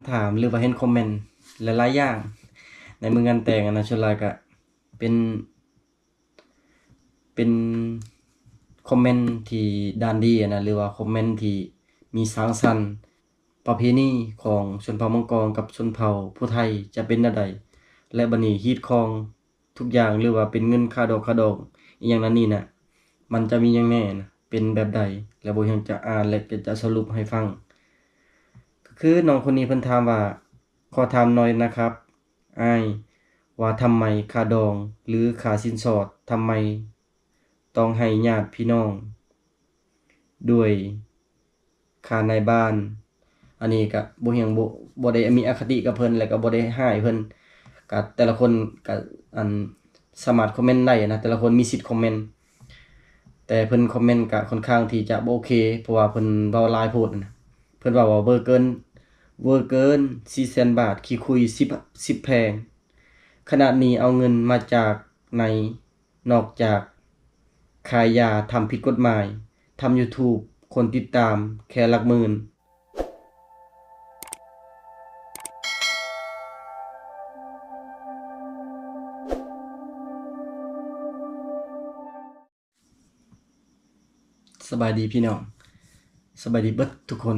ຖາມ ຫຼືວ່າເຫັນຄອມເມັນຫຼາຍໆຢ່າງໃນມື້ງານແຕ່ງຫັ້ນນະ, ສ່ວນຫຼາຍກະເປັນ ເປັນຄອມເມັນທີ່ດ້ານດີຫັ້ນນະ ຫຼືວ່າຄອມເມັນທີ່ມີສ້າງສັນ. ປະເພນີຂອງຊົນເຜົ່າມັງກອງກັບຊົນເຜົ່າຜູ້ໄທຈະເປັນແນວໃດ ແລະ ບັດນີ້ຮີດຄອງທຸກຢ່າງ ຫຼືວ່າເປັນເງິນຄ່າດອກຄ່າດອງອີ່ຫຍັງນັ້ນນີ້ນະ ມັນຈະມີຫຍັງແດ່ນະ ເປັນແບບໃດ ແລະ ບໍ່ຮຽງຈະອ່ານ ແລະ ຈະ ຈະສະຫຼຸບໃຫ້ຟັງ. ກໍຄືນ້ອງຄົນນີ້ເພິ່ນຖາມວ່າ ຂໍຖາມໜ່ອຍນະຄັບອ້າຍ ວ່າທຳໄມຄ່າດອງ ຫຼື ຄ່າສິນສອດ ທຳໄມຕ້ອງໃຫ້ຍາດພີ່ນ້ອງດ້ວຍ ຄ່ານາຍບ້ານ? ອັນນີ້ກະບໍ່ຫຍັງ ບໍ່ ບໍ່ໄດ້ມີອະຄະຕິກັບເພິ່ນ ແລະ ກະບໍ່ໄດ້ຮ້າຍເພິ່ນ. ກະແຕ່ລະຄົນກະ ອັນ ສາມາດຄອມເມັນໄດ້ນະ, ແຕ່ລະຄົນມີສິດຄອມເມັນ. ແຕ່ເພິ່ນຄອມເມັນກະຄ່ອນຂ້າງທີ່ຈະບໍ່ໂອເຄ ເພາະວ່າເພິ່ນເວົ້າຫຼາຍໂພດນະ. ເພິ່ນເວົ້າວ່າເວີເກີນ ເວີເກີນສີ່ແສນບາດ ຂີ້ຄຸຍສິບ ສິບແຜງ. ຂະນະນີ້ເອົາເງິນມາຈາກໃນ ນອກຈາກຂາຍຢາ ທຳຜິດກົດໝາຍ ທຳ YouTube ຄົນຕິດຕາມແຄ່ຫຼັກໝື່ນ. ສະບາຍດີພີ່ນ້ອງ ສະບາຍດີເບິດທຸກຄົນ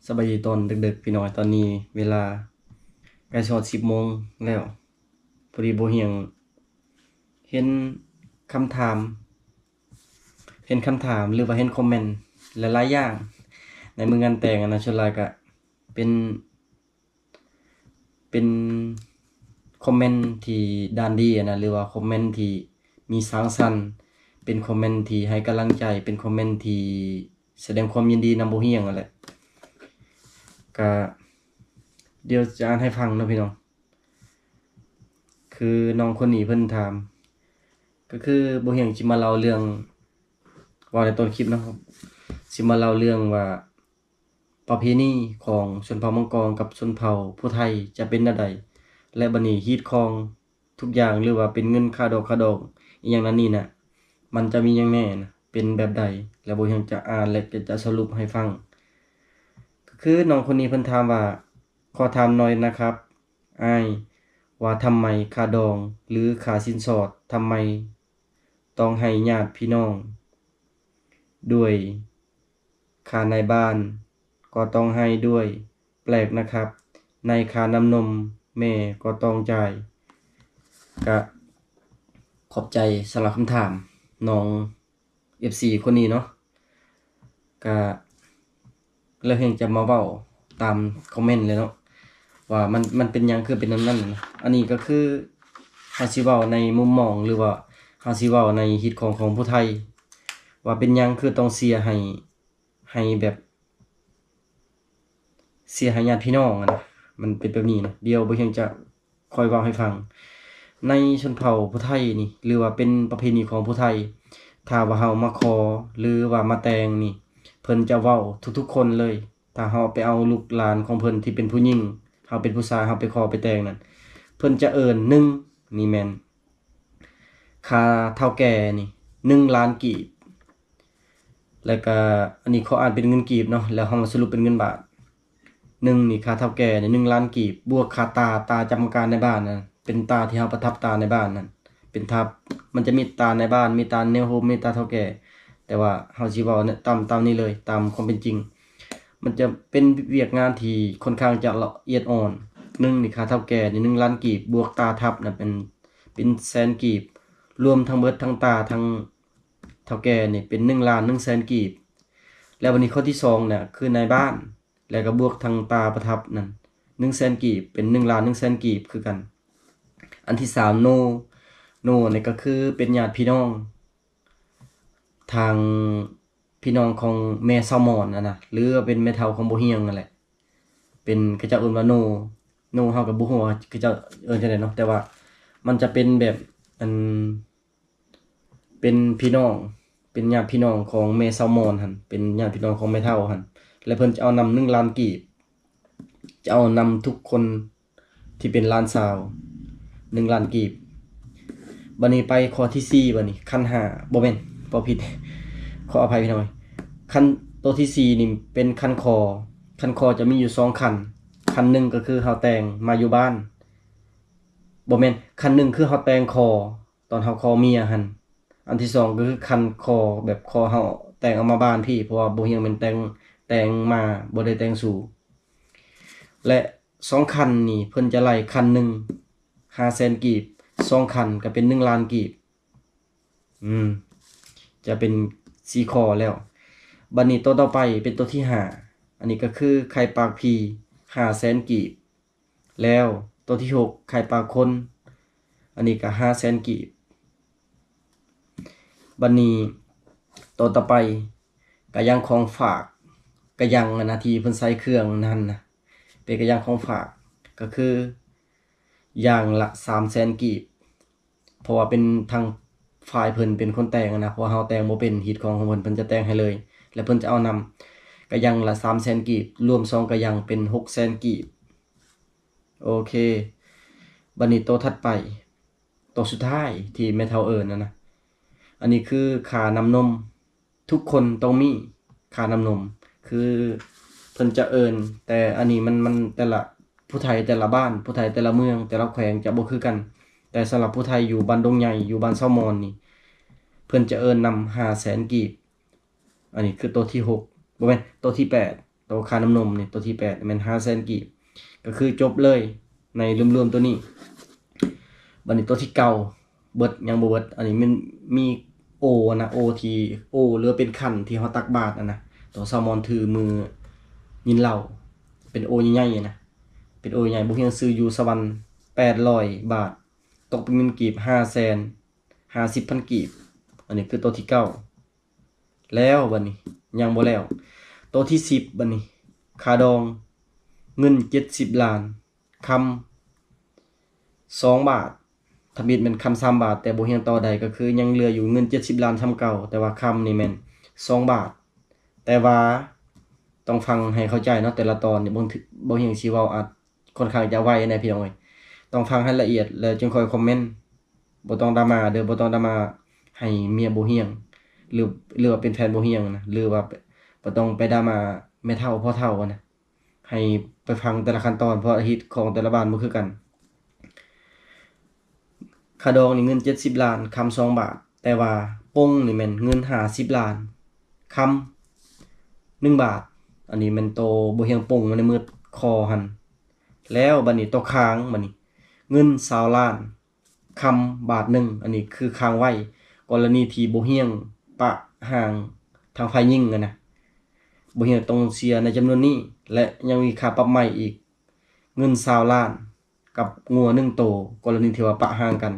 ສະບາຍດີຕອນເດິກໆ ພີ່ນ້ອງ. ຕອນນີ້ເວລາໃກ້ຊິຮອດສິບໂມງແລ້ວ ພໍດີບໍ່ຮຽງເຫັນຄຳຖາມ ເຫັນຄຳຖາມ ຫຼືວ່າເຫັນຄອມເມັນຫຼາຍໆຢ່າງໃນມື້ງານແຕ່ງຫັ້ນນະ, ສ່ວນຫຼາຍກະເປັນ ເປັນຄອມເມັນທີ່ດ້ານດີຫັ້ນນະ ຫຼືວ່າຄອມເມັນທີ່ມີສ້າງສັນ ເປັນຄອມເມັນທີ່ໃຫ້ກຳລັງໃຈ ເປັນຄອມເມັນທີ່ສະແດງຄວາມຍິນດີນຳບໍ່ຮຽງຫັ້ນແຫຼະ. ກະດຽວຈະອ່ານໃຫ້ຟັງເນາະພີ່ນ້ອງ. ຄືນ້ອງຄົນນີ້ເພິ່ນຖາມ ກໍຄືບໍ່ຮຽງຊິມາເລົ່າເລື່ອງ ເວົ້າໃນຕົ້ນຄລິບເນາະ ຊິມາເລົ່າເລື່ອງວ່າ ປະເພນີຂອງຊົນເຜົ່າມັງກອງກັບຊົນເຜົ່າຜູ້ໄທຈະເປັນແນວໃດ ແລະ ບັດນີ້ຮີດຄອງທຸກຢ່າງ ຫຼືວ່າເປັນເງິນຄ່າດອກຄ່າດອງອີ່ຫຍັງນັ້ນນີ້ນະ ມັນຈະມີຫຍັງແດ່ນະ ເປັນແບບໃດ ແລະ ບໍ່ຮຽງຈະອ່ານ ແລະ ຈະ ຈະສະຫຼຸບໃຫ້ຟັງ. ກໍຄືນ້ອງຄົນນີ້ເພິ່ນຖາມວ່າ ຂໍຖາມໜ່ອຍນະຄັບອ້າຍ ວ່າທຳໄມຄ່າດອງ ຫຼື ຄ່າສິນສອດ ທຳໄມຕ້ອງໃຫ້ຍາດພີ່ນ້ອງດ້ວຍ? ຄ່ານາຍບ້ານກໍຕ້ອງໃຫ້ດ້ວຍ ແປກນະຄັບ ໃນຄ່ານ້ຳນົມແມ່ກໍຕ້ອງຈ່າຍ. ກະຂອບໃຈສຳລັບຄຳຖາມນ້ອງ ເອັຟຊີ ຄົນນີ້ເນາະ. ກະແລ້ວເຮົງຈະມາເວົ້າຕາມຄອມເມັນເລີຍເນາະ ວ່າມັນ ມັນເປັນຫຍັງຄືເປັນແນວນັ້ນ. ອັນນີ້ກໍຄືເຮົາຊິເວົ້າໃນມຸມມອງ ຫຼືວ່າເຮົາຊິເວົ້າໃນຮີດຄອງຂອງຜູ້ໄທ ວ່າເປັນຫຍັງຄືຕ້ອງເສຍໃຫ້ ໃຫ້ແບບ ເສຍໃຫ້ຍາດພີ່ນ້ອງຫັ້ນນະ ມັນເປັນແບບນີ້ນະ. ດຽວບໍ່ຮຽງຈະຄ່ອຍເວົ້າໃຫ້ຟັງ. ໃນຊົນເຜົ່າຜູ້ໄທນີ້ ຫຼືວ່າເປັນປະເພນີຂອງຜູ້ໄທ ຖ້າວ່າເຮົາມາຂໍ ຫຼືວ່າມາແຕ່ງນີ້ ເພິ່ນຈະເວົ້າທຸກໆຄົນເລີຍ. ຖ້າເຮົາໄປເອົາລູກຫຼານຂອງເພິ່ນທີ່ເປັນຜູ້ຍິງ ເຮົາເປັນຜູ້ຊາຍ ເຮົາໄປຂໍໄປແຕ່ງນັ້ນ ເພິ່ນຈະເອີ້ນ ໜຶ່ງ ນີ້ແມ່ນ ຄ່າເຖົ້າແກ່ນີ້ ໜຶ່ງລ້ານກີບ. ແລ້ວກະ ອັນນີ້ຂໍອ່ານເປັນເງິນກີບເນາະ ແລ້ວເຮົາມາສະຫຼຸບເປັນເງິນບາດ. ໜຶ່ງນີ້ຄ່າເຖົ້າແກ່ນີ້ ໜຶ່ງລ້ານກີບ ບວກຄ່າຕາ ຕາຈຳການໃນບ້ານນັ້ນ ເປັນຕາທີ່ເຮົາປະທັບຕາໃນບ້ານນັ້ນ ເປັນທັບ ມັນຈະມີຕາໃນບ້ານ ມີຕາແນວໂຮມ ມີຕາເຖົ້າແກ່. ແຕ່ວ່າເຮົາຊິເວົ້າຕາມ ຕາມນີ້ເລີຍ ຕາມຄວາມເປັນຈິງ. ມັນຈະເປັນວຽກງານທີ່ຄ່ອນຂ້າງຈະລະອຽດອ່ອນ. ໜຶ່ງນີ້ຄ່າເຖົ້າແກ່ນີ້ ໜຶ່ງລ້ານກີບ ບວກຕາທັບນະ ເປັນ ເປັນແສນກີບ ລວມທັງເບິດທັງຕາທັງເຖົ້າແກ່ນີ້ເປັນໜຶ່ງລ້ານໜຶ່ງແສນກີບ. ແລ້ວບັດນີ້ຂໍ້ທີສອງນະ ຄືນາຍບ້ານ ແລ້ວກໍບວກທັງຕາປະທັບນັ້ນ ໜຶ່ງແສນກີບ ເປັນໜຶ່ງລ້ານໜຶ່ງແສນກີບຄືກັນ. ອັນທີສາມ ໂນ ໂນນີ້ກໍຄືເປັນຍາດພີ່ນ້ອງ ທາງພີ່ນ້ອງຂອງແມ່ສາວມອນຫັ້ນນະ ຫຼືວ່າເປັນແມ່ເຖົ້າຂອງບໍ່ຮຽງຫັ້ນແຫຼະ ເປັນ ເຂົາເຈົ້າເອີ້ນວ່າໂນ ໂນ ເຮົາກໍບໍ່ຮູ້ວ່າເຂົາເຈົ້າເອີ້ນຈັ່ງໃດເນາະ ແຕ່ວ່າມັນຈະເປັນແບບ ອັນ ເປັນພີ່ນ້ອງ ເປັນຍາດພີ່ນ້ອງຂອງແມ່ສາວມອນຫັ້ນ ເປັນຍາດພີ່ນ້ອງຂອງແມ່ເຖົ້າຫັ້ນ ແລະ ເພິ່ນຈະເອົານຳໜຶ່ງລ້ານກີບ ຈະເອົານຳທຸກຄົນ ທີ່ເປັນຫຼານສາວ ໜຶ່ງລ້ານກີບ. ບັດນີ້ໄປຂໍ້ທີສີ່ ບັດນີ້ ຂັນຫ້າ ບໍ່ແມ່ນ ເວົ້າຜິດ ຂໍອະໄພພີ່ນ້ອງ. ຂັ້ນ ໂຕທີສີ່ນີ້ເປັນຂັນຂໍ້ ຂັນຂໍ້ຈະມີຢູ່ສອງຂັ້ນ ຂັ້ນໜຶ່ງກໍຄືເຮົາແຕ່ງມາຢູ່ບ້ານ ບໍ່ແມ່ນ ຂັ້ນໜຶ່ງຄືເຮົາແຕ່ງຂໍ ຕອນເຮົາຂໍເມຍຫັ້ນ. ອັນທີສອງກໍຄືຂັ້ນຂໍ ແບບຂໍເຮົາແຕ່ງເອົາມາບ້ານພີ້ ເພາະວ່າບໍ່ຮຽງແມ່ນແຕ່ງ ແຕ່ງມາ ບໍ່ໄດ້ແຕ່ງສູ່. ແລະ ສອງຂັ້ນນີ້ເພິ່ນຈະໄລ່ ຂັ້ນໜຶ່ງຫ້າແສນກີບ ສອງຂັ້ນກໍເປັນໜຶ່ງລ້ານກີບ. ອືມ ຈະເປັນສີ່ຂໍ້ແລ້ວ. ບັດນີ້ໂຕຕໍ່ໄປເປັນໂຕທີຫ້າ ອັນນີ້ກໍຄືໄຂ່ປາກຜີຫ້າແສນກີບ. ແລ້ວໂຕທີຫົກ ໄຂ່ປາກຄົນ ອັນນີ້ກໍຫ້າແສນກີບ. ບັດນີ້ໂຕຕໍ່ໄປ ກະຢ່າງຂອງຝາກ ກະຢ່າງອັນນະ ທີ່ເພິ່ນໃສ່ເຄື່ອງນັ້ນນະ ເປັນກະຢ່າງຂອງຝາກ ກໍຄືຢ່າງລະສາມແສນກີບ. ເພາະວ່າເປັນທາງຝ່າຍເພິ່ນເປັນຄົນແຕ່ງນະ ເພາະວ່າເຮົາແຕ່ງບໍ່ເປັນ ຮີດຄອງຂອງເພິ່ນ ເພິ່ນຈະແຕ່ງໃຫ້ເລີຍ ແລະ ເພິ່ນຈະເອົານຳ. ກະຢ່າງລະສາມແສນກີບ ລວມສອງກະຢ່າງເປັນຫົກແສນກີບ. ໂອເຄ ບັດນີ້ໂຕຖັດໄປ ໂຕສຸດທ້າຍທີ່ແມ່ເຖົ້າເອີ້ນຫັ້ນນະ ອັນນີ້ຄືຄ່ານ້ຳນົມ. ທຸກຄົນຕ້ອງມີຄ່ານ້ຳນົມ ຄືເພິ່ນຈະເອີ້ນ ແຕ່ອັນນີ້ມັນ ມັນແຕ່ລະ ຜູ້ໄທແຕ່ລະບ້ານ ຜູ້ໄທແຕ່ລະເມືອງ ແຕ່ລະແຂວງຈະບໍ່ຄືກັນ. ແຕ່ສຳລັບຜູ້ໄທຢູ່ບ້ານດົງໃຫຍ່ ຢູ່ບ້ານຊາວມອນນີ້ ເພິ່ນຈະເອີ້ນນຳຫ້າແສນກີບ. ອັນນີ້ຄືໂຕທີຫົກ ບໍ່ແມ່ນ ໂຕທີແປດ ໂຕຄ່ານ້ຳນົມນີ້ ໂຕທີແປດແມ່ນຫ້າແສນກີບ ກໍຄືຈົບເລີຍໃນລວມໆໂຕນີ້. ບັດນີ້ໂຕທີເກົ້າ ເບິດ ຍັງບໍ່ເບິດ ອັນນີ້ມັນມີໂອນະ ໂອທີ່ ໂອ ຫຼືວ່າເປັນຂັນທີ່ເຮົາຕັກບາດຫັ້ນນະ ໂຕຊາວມອນຖືມື້ກິນເຫຼົ້າ ເປັນໂອໃຫຍ່ໆນະ ເປັນໂອໃຫຍ່ ບໍ່ຮຽງຊື້ຢູ່ສະຫວັນ ແປດຮ້ອຍບາດ ຕົກເປັນເງິນກີບ ຫ້າແສນຫ້າສິບພັນກີບ. ອັນນີ້ຄືໂຕທີເກົ້າ. ແລ້ວບັດນີ້ ຍັງບໍ່ແລ້ວ ໂຕທີສິບ ບັດນີ້ ຄ່າດອງ ເງິນເຈັດສິບລ້ານ ຄຳສອງບາດ ທຳອິດແມ່ນຄຳສາມບາດ ແຕ່ບໍ່ຮຽງຕໍ່ໄດ້ ກໍຄືຍັງເຫຼືອຢູ່ເງິນເຈັດສິບລ້ານສ່ຳເກົ່າ ແຕ່ວ່າຄຳນີ້ແມ່ນສອງບາດ. ແຕ່ວ່າຕ້ອງຟັງໃຫ້ເຂົ້າໃຈເນາະ ແຕ່ລະຕອນນີ້ ບໍ່ ບໍ່ຮຽງຊິເວົ້າອາດ ຂ້ອນຂ້າງຈະໄວແດ່ພີ່ນ້ອງເອີຍ ຕ້ອງຟັງໃຫ້ລະອຽດ ແລ້ວຈຶ່ງຄ່ອຍຄອມເມັນ. ບໍ່ຕ້ອງດຣາມາເດີ ບໍ່ຕ້ອງດຣາມາໃຫ້ເມຍບໍ່ຮຽງ ຫຼື ຫຼືວ່າເປັນແຟນບໍ່ຮຽງນະ ຫຼືວ່າບໍ່ຕ້ອງໄປດຣາມາແມ່ເຖົ້າພໍ່ເຖົ້ານະ ໃຫ້ໄປຟັງແຕ່ລະຂັ້ນຕອນ ເພາະຮີດຄອງແຕ່ລະບ້ານບໍ່ຄືກັນ. ຄ່າດອງນີ້ເງິນເຈັດສິບລ້ານ ຄຳສອງບາດ ແຕ່ວ່າປົງນີ້ແມ່ນເງິນຫ້າສິບລ້ານ ຄຳໜຶ່ງບາດ. ອັນນີ້ແມ່ນໂຕບໍ່ຮຽງປົງມາໃນມືຄໍຫັ້ນ. ແລ້ວບັດນີ້ໂຕຄ້າງ ບັດນີ້ເງິນຊາວລ້ານ ຄຳບາດໜຶ່ງ ອັນນີ້ຄືຄ້າງໄວ້ ກໍລະນີທີ່ບໍ່ຮຽງປະຮ່າງທາງຝ່າຍຍິງຫັ້ນນະ ບໍ່ຮຽງຕ້ອງເສຍໃນຈຳນວນນີ້ ແລະ ຍັງມີຄ່າປັບໃໝອີກ ເງິນຊາວລ້ານ ກັບງົວໜຶ່ງໂຕ ກໍລະນີທີ່ວ່າປະຮ່າງກັນ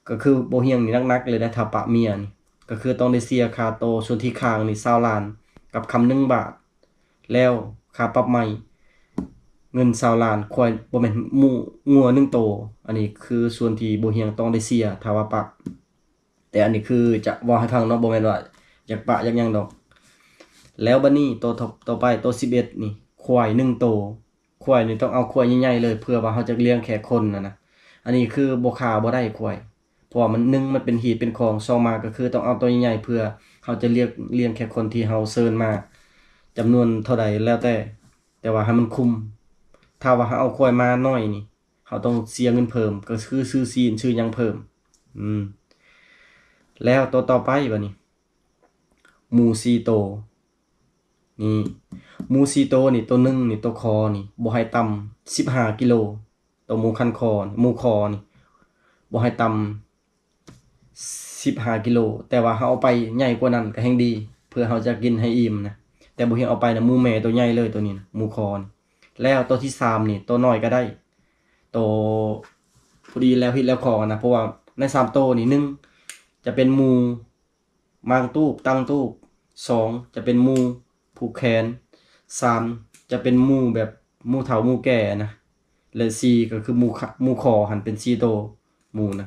ກໍຄືບໍ່ຮຽງນີ້ໜັກໆເລີຍນະ ຖ້າປະເມຍນີ້ ກໍຄືຕ້ອງໄດ້ເສຍຄ່າໂຕສ່ວນທີ່ຄ້າງນີ້ຊາວລ້ານ ກັບຄຳໜຶ່ງບາດ. ແລ້ວຄ່າປັບໃໝ ເງິນຊາວລ້ານ ຄວາຍ ບໍ່ແມ່ນ ໝູ ງົວໜຶ່ງໂຕ. ອັນນີ້ຄືສ່ວນທີ່ບໍ່ຮຽງຕ້ອງໄດ້ເສຍ ຖ້າວ່າປະ ແຕ່ອັນນີ້ຄືຈະເວົ້າໃຫ້ຟັງເນາະ ບໍ່ແມ່ນວ່າຢາກປະຢາກຫຍັງດອກ. ແລ້ວບັດນີ້ໂຕຕໍ່ ຕໍ່ໄປ ໂຕສິບເອັດນີ້ ຄວາຍໜຶ່ງໂຕ. ຄວາຍນີ້ຕ້ອງເອົາຄວາຍໃຫຍ່ໆເລີຍ ເພື່ອວ່າເຮົາຈະລ້ຽງແຂກຄົນຫັ້ນນະ. ອັນນີ້ຄືບໍ່ຂ້າບໍ່ໄດ້ຄວາຍ ເພາະວ່າມັນ ໜຶ່ງ ມັນເປັນຮີດເປັນຄອງ ສອງ ມາກໍຄືຕ້ອງເອົາໂຕໃຫຍ່ໆ ເພື່ອເຮົາຈະລ້ຽງ ລ້ຽງແຂກຄົນທີ່ເຮົາເຊີນມາ ຈຳນວນເທົ່າໃດແລ້ວແຕ່ ແຕ່ວ່າໃຫ້ມັນຄຸ້ມ. ຖ້າວ່າເຮົາເອົາຄວາຍມາໜ້ອຍນີ້ ເຮົາຕ້ອງເສຍເງິນເພີ່ມ ກໍຄືຊື້ຊີ້ນຊື້ຫຍັງເພີ່ມ. ອືມ ແລ້ວໂຕຕໍ່ໄປບັດນີ້ ໝູສີ່ໂຕ. ນີ້ ໝູສີ່ໂຕນີ້ ໂຕໜຶ່ງນີ້ ໂຕຄໍນີ້ ບໍ່ໃຫ້ຕ່ຳສິບຫ້າກິໂລ. ໂຕໝູຄັນຄໍ ໝູຄໍນີ້ ບໍ່ໃຫ້ຕ່ຳສິບຫ້າກິໂລ. ແຕ່ວ່າເຮົາເອົາໄປໃຫຍ່ກວ່ານັ້ນກໍແຮ່ງດີ ເພື່ອເຮົາຈະກິນໃຫ້ອີ່ມນະ. ແຕ່ບໍ່ຮຽງເອົາໄປນະ ໝູແມ່ໂຕໃຫຍ່ເລີຍ ໂຕນີ້ນະ ໝູຄໍນີ້. ແລ້ວໂຕທີສາມນີ້ ໂຕນ້ອຍກໍໄດ້ ໂຕພໍດີແລ້ວຮີດແລ້ວຄອງນະ ເພາະວ່າໃນສາມໂຕນີ້ ໜຶ່ງ ຈະເປັນໝູ ມ້າງຕູບ ຕັ້ງຕູບ, ສອງ ຈະເປັນໝູຜູກແຂນ, ສາມ ຈະເປັນໝູແບບໝູເຖົ້າໝູແກ່ນະ ແລະ ສີ່ ກໍຄືໝູຂະ ໝູຄໍຫັ້ນ ເປັນສີ່ໂຕໝູນະ.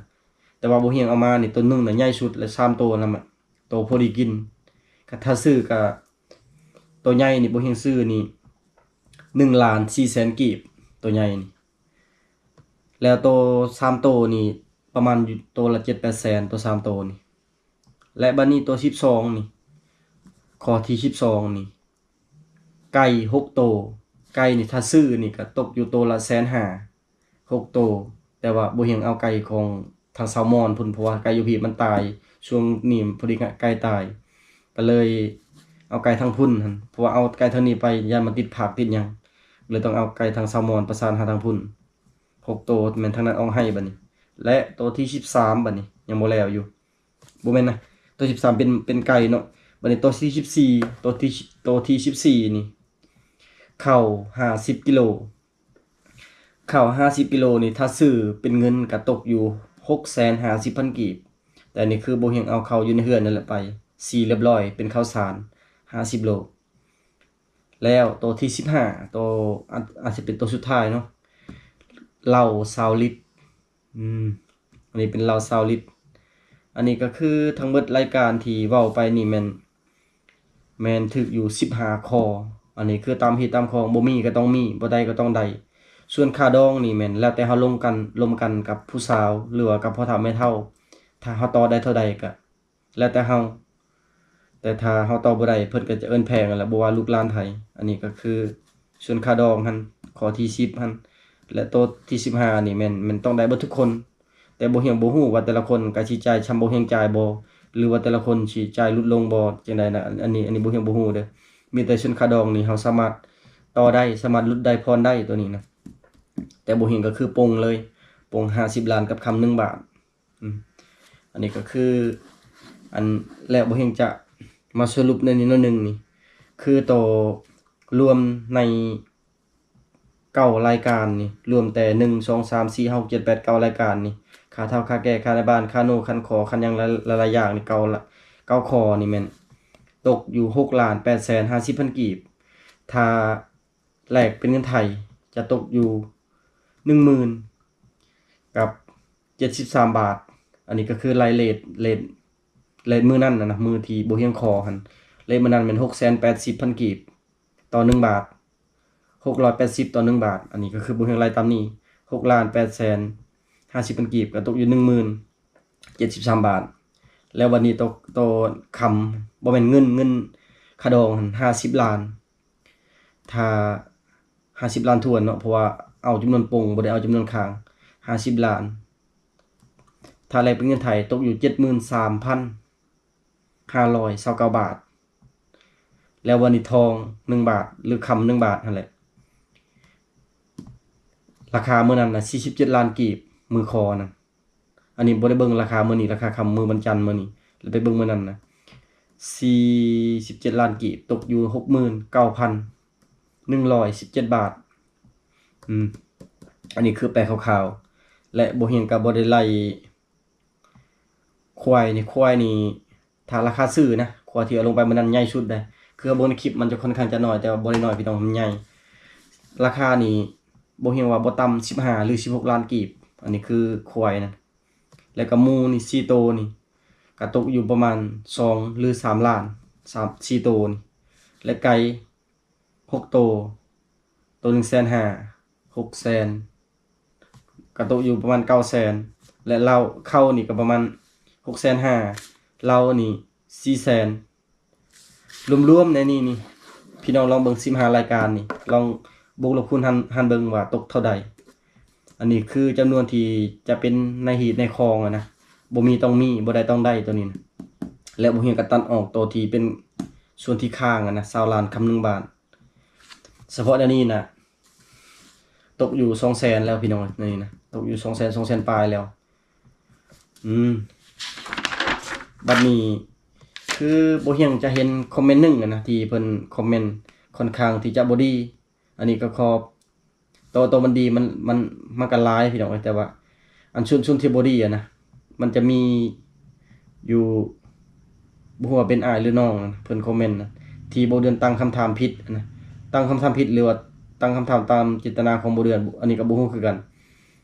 ແຕ່ວ່າບໍ່ຮຽງເອົາມານີ້ ໂຕໜຶ່ງນະໃຫຍ່ສຸດ ແລະ ສາມໂຕນະ ໂຕພໍດີກິນ. ກະຖ້າຊື້ກະ ໂຕໃຫຍ່ນີ້ ບໍ່ຮຽງຊື້ນີ້ ໜຶ່ງລ້ານສີ່ແສນກີບ ໂຕໃຫຍ່ນີ້. ແລ້ວໂຕສາມໂຕນີ້ ປະມານຢູ່ໂຕລະເຈັດແປດແສນ ໂຕສາມໂຕນີ້. ແລະ ບັດນີ້ໂຕສິບສອງນີ້ ຂໍ້ທີສິບສອງນີ້ ໄກ່ຫົກໂຕ ໄກ່ນີ້ ຖ້າຊື້ນີ້ກໍຕົກຢູ່ໂຕລະແສນຫ້າ ຫົກໂຕ. ແຕ່ວ່າບໍ່ຮຽງເອົາໄກ່ຂອງທາງຊາວມອນພຸ້ນ ເພາະວ່າໄກ່ຢູ່ພີ້ມັນຕາຍ ຊ່ວງນີ້ພໍດີໄກ່ຕາຍ ກໍເລີຍເອົາໄກ່ທາງພຸ້ນຫັ້ນ ເພາະວ່າເອົາໄກ່ທາງນີ້ໄປຢ້ານມັນຕິດຜາກຕິດຫຍັງ ເລີຍຕ້ອງເອົາໄກ່ທາງຊາວມອນປະສານຫາທາງພຸ້ນ ຫົກໂຕ. ແມ່ນທາງນັ້ນອອກໃຫ້ບັດນີ້ ແລະ ໂຕທີສິບສາມບັດນີ້ ຍັງບໍ່ແລ້ວຢູ່ ບໍ່ແມ່ນນະ ໂຕທີສິບສາມເປັນ ເປັນໄກ່ເນາະ. ບັດນີ້ໂຕທີສິບສີ່ ໂຕທີ ໂຕທີສິບສີ່ນີ້ ເຂົ້າຫ້າສິບກິໂລ ເຂົ້າຫ້າສິບກິໂລນີ້ ຖ້າຊື້ເປັນເງິນກໍຕົກຢູ່ຫົກແສນຫ້າສິບພັນກີບ. ແຕ່ນີ້ຄືບໍ່ຮຽງເອົາເຂົ້າຢູ່ໃນເຮືອນນັ້ນແຫຼະໄປ ສີຮຽບຮ້ອຍ ເປັນເຂົ້າສານຫ້າສິບໂລ. ແລ້ວໂຕທີສິບຫ້າ ໂຕ ອາດ ອາດຈະເປັນໂຕສຸດທ້າຍເນາະ ເຫຼົ້າຊາວລິດ ອືມ ອັນນີ້ເປັນເຫຼົ້າຊາວລິດ. ອັນນີ້ກໍຄືທັງເບິດລາຍການທີ່ເວົ້າໄປນີ້ແມ່ນ ແມ່ນຖືກຢູ່ສິບຫ້າຂໍ້. ອັນນີ້ຄືຕາມຮີດຕາມຄອງ ບໍ່ມີກໍຕ້ອງມີ ບໍ່ໄດ້ກໍຕ້ອງໄດ້. ສ່ວນຄ່າດອງນີ້ແມ່ນແລ້ວແຕ່ເຮົາລົມກັນ ລົມກັນກັບຜູ້ສາວ ຫຼືວ່າກັບພໍ່ເຖົ້າແມ່ເຖົ້າ ຖ້າເຮົາຕໍ່ໄດ້ເທົ່າໃດກໍ ແລ້ວແຕ່ເຮົາ ແຕ່ຖ້າເຮົາຕໍ່ບໍ່ໄດ້ ເພິ່ນກໍຈະເອີ້ນແພງຫັ້ນແຫຼະ ບໍ່ວ່າລູກຫຼານໃຜ. ອັນນີ້ກໍຄືສ່ວນຄ່າດອງຫັ້ນ ຂໍ້ທີສິບຫັ້ນ ແລະ ໂຕທີສິບຫ້ານີ້ແມ່ນ ແມ່ນຕ້ອງໄດ້ເບິດທຸກຄົນ. ແຕ່ບໍ່ຮຽງບໍ່ຮູ້ວ່າແຕ່ລະຄົນກໍຊິຈ່າຍຊ່ຳບໍ່ຮຽງຈ່າຍບໍ່ ຫຼືວ່າແຕ່ລະຄົນຊິຈ່າຍຫຼຸດລົງບໍ່ ຈັ່ງໃດນະ ອັນ ອັນນີ້ ອັນນີ້ບໍ່ຮຽງບໍ່ຮູ້ເດີ້. ມີແຕ່ສ່ວນຄ່າດອງນີ້ເຮົາສາມາດຕໍ່ໄດ້ ສາມາດຫຼຸດໄດ້ຜ່ອນໄດ້ໂຕນີ້ນະ. ແຕ່ບໍ່ຮຽງກໍຄືປົງເລີຍ ປົງຫ້າສິບລ້ານກັບຄຳໜຶ່ງບາດ. ອືມ ອັນນີ້ກໍຄື ອັນ ແລ້ວບໍ່ຮຽງຈະມາສະຫຼຸບໃນນີ້ໜ້ອຍໜຶ່ງນີ້ ຄືໂຕລວມໃນເກົ້າລາຍການນີ້ ລວມແຕ່ ໜຶ່ງ ສອງ ສາມ ສີ່ ຫ້າ ຫົກ ເຈັດ ແປດ ເກົ້າ ລາຍການນີ້ ຄ່າເຖົ້າ ຄ່າແກ່ ຄ່ານາຍບ້ານ ຄ່າໜູ ຄັນຂໍ ຄັນຫຍັງ ຫຼາຍໆຢ່າງນີ້ ເກົ້າລະ ເກົ້າຂໍ້ນີ້ແມ່ນຕົກຢູ່ຫົກລ້ານແປດແສນຫ້າສິບພັນກີບ. ຖ້າ ແລກເປັນເງິນໄທຈະຕົກຢູ່ໜຶ່ງໝື່ນກັບເຈັດສິບສາມບາດ. ອັນນີ້ກໍຄືໄລ່ເຣດ ເຣດ ເຣດມື້ນັ້ນນະ ມື້ທີ່ບໍ່ຮຽງຂໍຫັ້ນ ເຣດມື້ນັ້ນແມ່ນຫົກແສນແປດສິບພັນກີບຕໍ່ໜຶ່ງບາດ ຫົກຮ້ອຍແປດສິບຕໍ່ໜຶ່ງບາດ. ອັນນີ້ກໍຄືບໍ່ຮຽງໄລ່ຕາມນີ້ ຫົກລ້ານແປດແສນຫ້າສິບພັນກີບ ກໍຕົກຢູ່ໜຶ່ງໝື່ນເຈັດສິບສາມບາດ. ແລ້ວບັດນີ້ໂຕ ໂຕຄຳ ບໍ່ແມ່ນເງິນ ເງິນຄ່າດອງຫັ້ນຫ້າສິບລ້ານ ຖ້າຫ້າສິບລ້ານຖ້ວນເນາະ ເພາະວ່າເອົາຈຳນວນປົງ ບໍ່ໄດ້ເອົາຈຳນວນຂ້າງ ຫ້າສິບລ້ານ ຖ້າແລກເປັນເງິນໄທຕົກຢູ່ເຈັດໝື່ນສາມພັນຫ້າຮ້ອຍຊາວເກົ້າບາດ. ແລ້ວວັນນີ້ທອງໜຶ່ງບາດ ຫຼືຄຳໜຶ່ງບາດຫັ້ນແຫຼະ ລາຄາມື້ນັ້ນນະສີ່ສິບເຈັດລ້ານກີບ ມື້ຂໍນັ້ນ. ອັນນີ້ບໍ່ໄດ້ເບິ່ງລາຄາມື້ນີ້ ລາຄາຄຳມື້ວັນຈັນມື້ນີ້ ແລ້ວໄປເບິ່ງມື້ນັ້ນນະ ສີ່ສິບເຈັດລ້ານກີບ ຕົກຢູ່ຫົກໝື່ນເກົ້າພັນໜຶ່ງຮ້ອຍສິບເຈັດບາດ. ອືມ ອັນນີ້ຄືແປຄ່າວໆ ແລະ ບໍ່ຮຽງກໍບໍ່ໄດ້ໄລ່ຄວາຍນີ້ ຄວາຍນີ້ ຖ້າລາຄາຊື້ນະ ຄວາຍທີ່ເອົາລົງໄປມື້ນັ້ນໃຫຍ່ສຸດເດ້ ຄືເຮົາເບິ່ງໃນຄລິບມັນຈະຄ່ອນຂ້າງຈະໜ້ອຍ ແຕ່ວ່າບໍ່ໄດ້ໜ້ອຍພີ່ນ້ອງ ມັນໃຫຍ່. ລາຄານີ້ບໍ່ຮຽງວ່າບໍ່ຕ່ຳສິບຫ້າ ຫຼື ສິບຫົກລ້ານກີບ. ອັນນີ້ຄືຄວາຍນະ ແລ້ວກໍໝູນີ້ສີ່ໂຕນີ້ ກໍຕົກຢູ່ປະມານສອງ ຫຼື ສາມລ້ານ ສາມ ສີ່ໂຕນີ້ ແລະ ໄກ່ຫົກໂຕ ໂຕໜຶ່ງແສນຫ້າ ຫົກແສນ ກໍຕົກຢູ່ປະມານເກົ້າແສນ ແລະ ເຫຼົ້າ ເຂົ້ານີ້ກໍປະມານຫົກແສນຫ້າ ເຫຼົ້ານີ້ສີ່ແສນ. ລວມໆໃນນີ້ນີ້ ພີ່ນ້ອງລອງເບິ່ງສິບຫ້າລາຍການນີ້ ລອງບວກລົບຄູນຫານ ຫານເບິ່ງວ່າຕົກເທົ່າໃດ. ອັນນີ້ຄືຈຳນວນທີ່ຈະເປັນໃນຮີດໃນຄອງຫັ້ນນະ ບໍ່ມີຕ້ອງມີ ບໍ່ໄດ້ຕ້ອງໄດ້ໂຕນີ້ນະ ແລະ ບໍ່ຮຽງກໍຕັດອອກໂຕທີ່ເປັນສ່ວນທີ່ຄ້າງຫັ້ນນະ ຊາວລ້ານຄຳໜຶ່ງບາດ. ສະເພາະແນວນີ້ນະ ຕົກຢູ່ສອງແສນແລ້ວພີ່ນ້ອງ ໃນນີ້ນະ ຕົກຢູ່ສອງແສນ ສອງແສນປາຍແລ້ວ. ອືມ ບັດນີ້ຄືບໍ່ຮຽງຈະເຫັນຄອມເມັນໜຶ່ງຫັ້ນນະ ທີ່ເພິ່ນຄອມເມັນຄ່ອນຂ້າງທີ່ຈະບໍ່ດີ. ອັນນີ້ກໍຂໍ ໂຕ ໂຕມັນດີ ມັນ ມັນ ມັນກໍຫຼາຍພີ່ນ້ອງເອີຍ ແຕ່ວ່າອັນສ່ວນ ສ່ວນທີ່ບໍ່ດີຫັ້ນນະ ມັນຈະມີຢູ່ ບໍ່ຮູ້ວ່າເປັນອ້າຍ ຫຼື ນ້ອງ ເພິ່ນຄອມເມັນນະ ທີ່ບໍ່ເດືອນຕັ້ງຄຳຖາມຜິດນະ ຕັ້ງຄຳຖາມຜິດ ຫຼືວ່າຕັ້ງຄຳຖາມຕາມເຈດຕະນາຂອງບໍ່ເດືອນ ອັນນີ້ກໍບໍ່ຮູ້ຄືກັນ.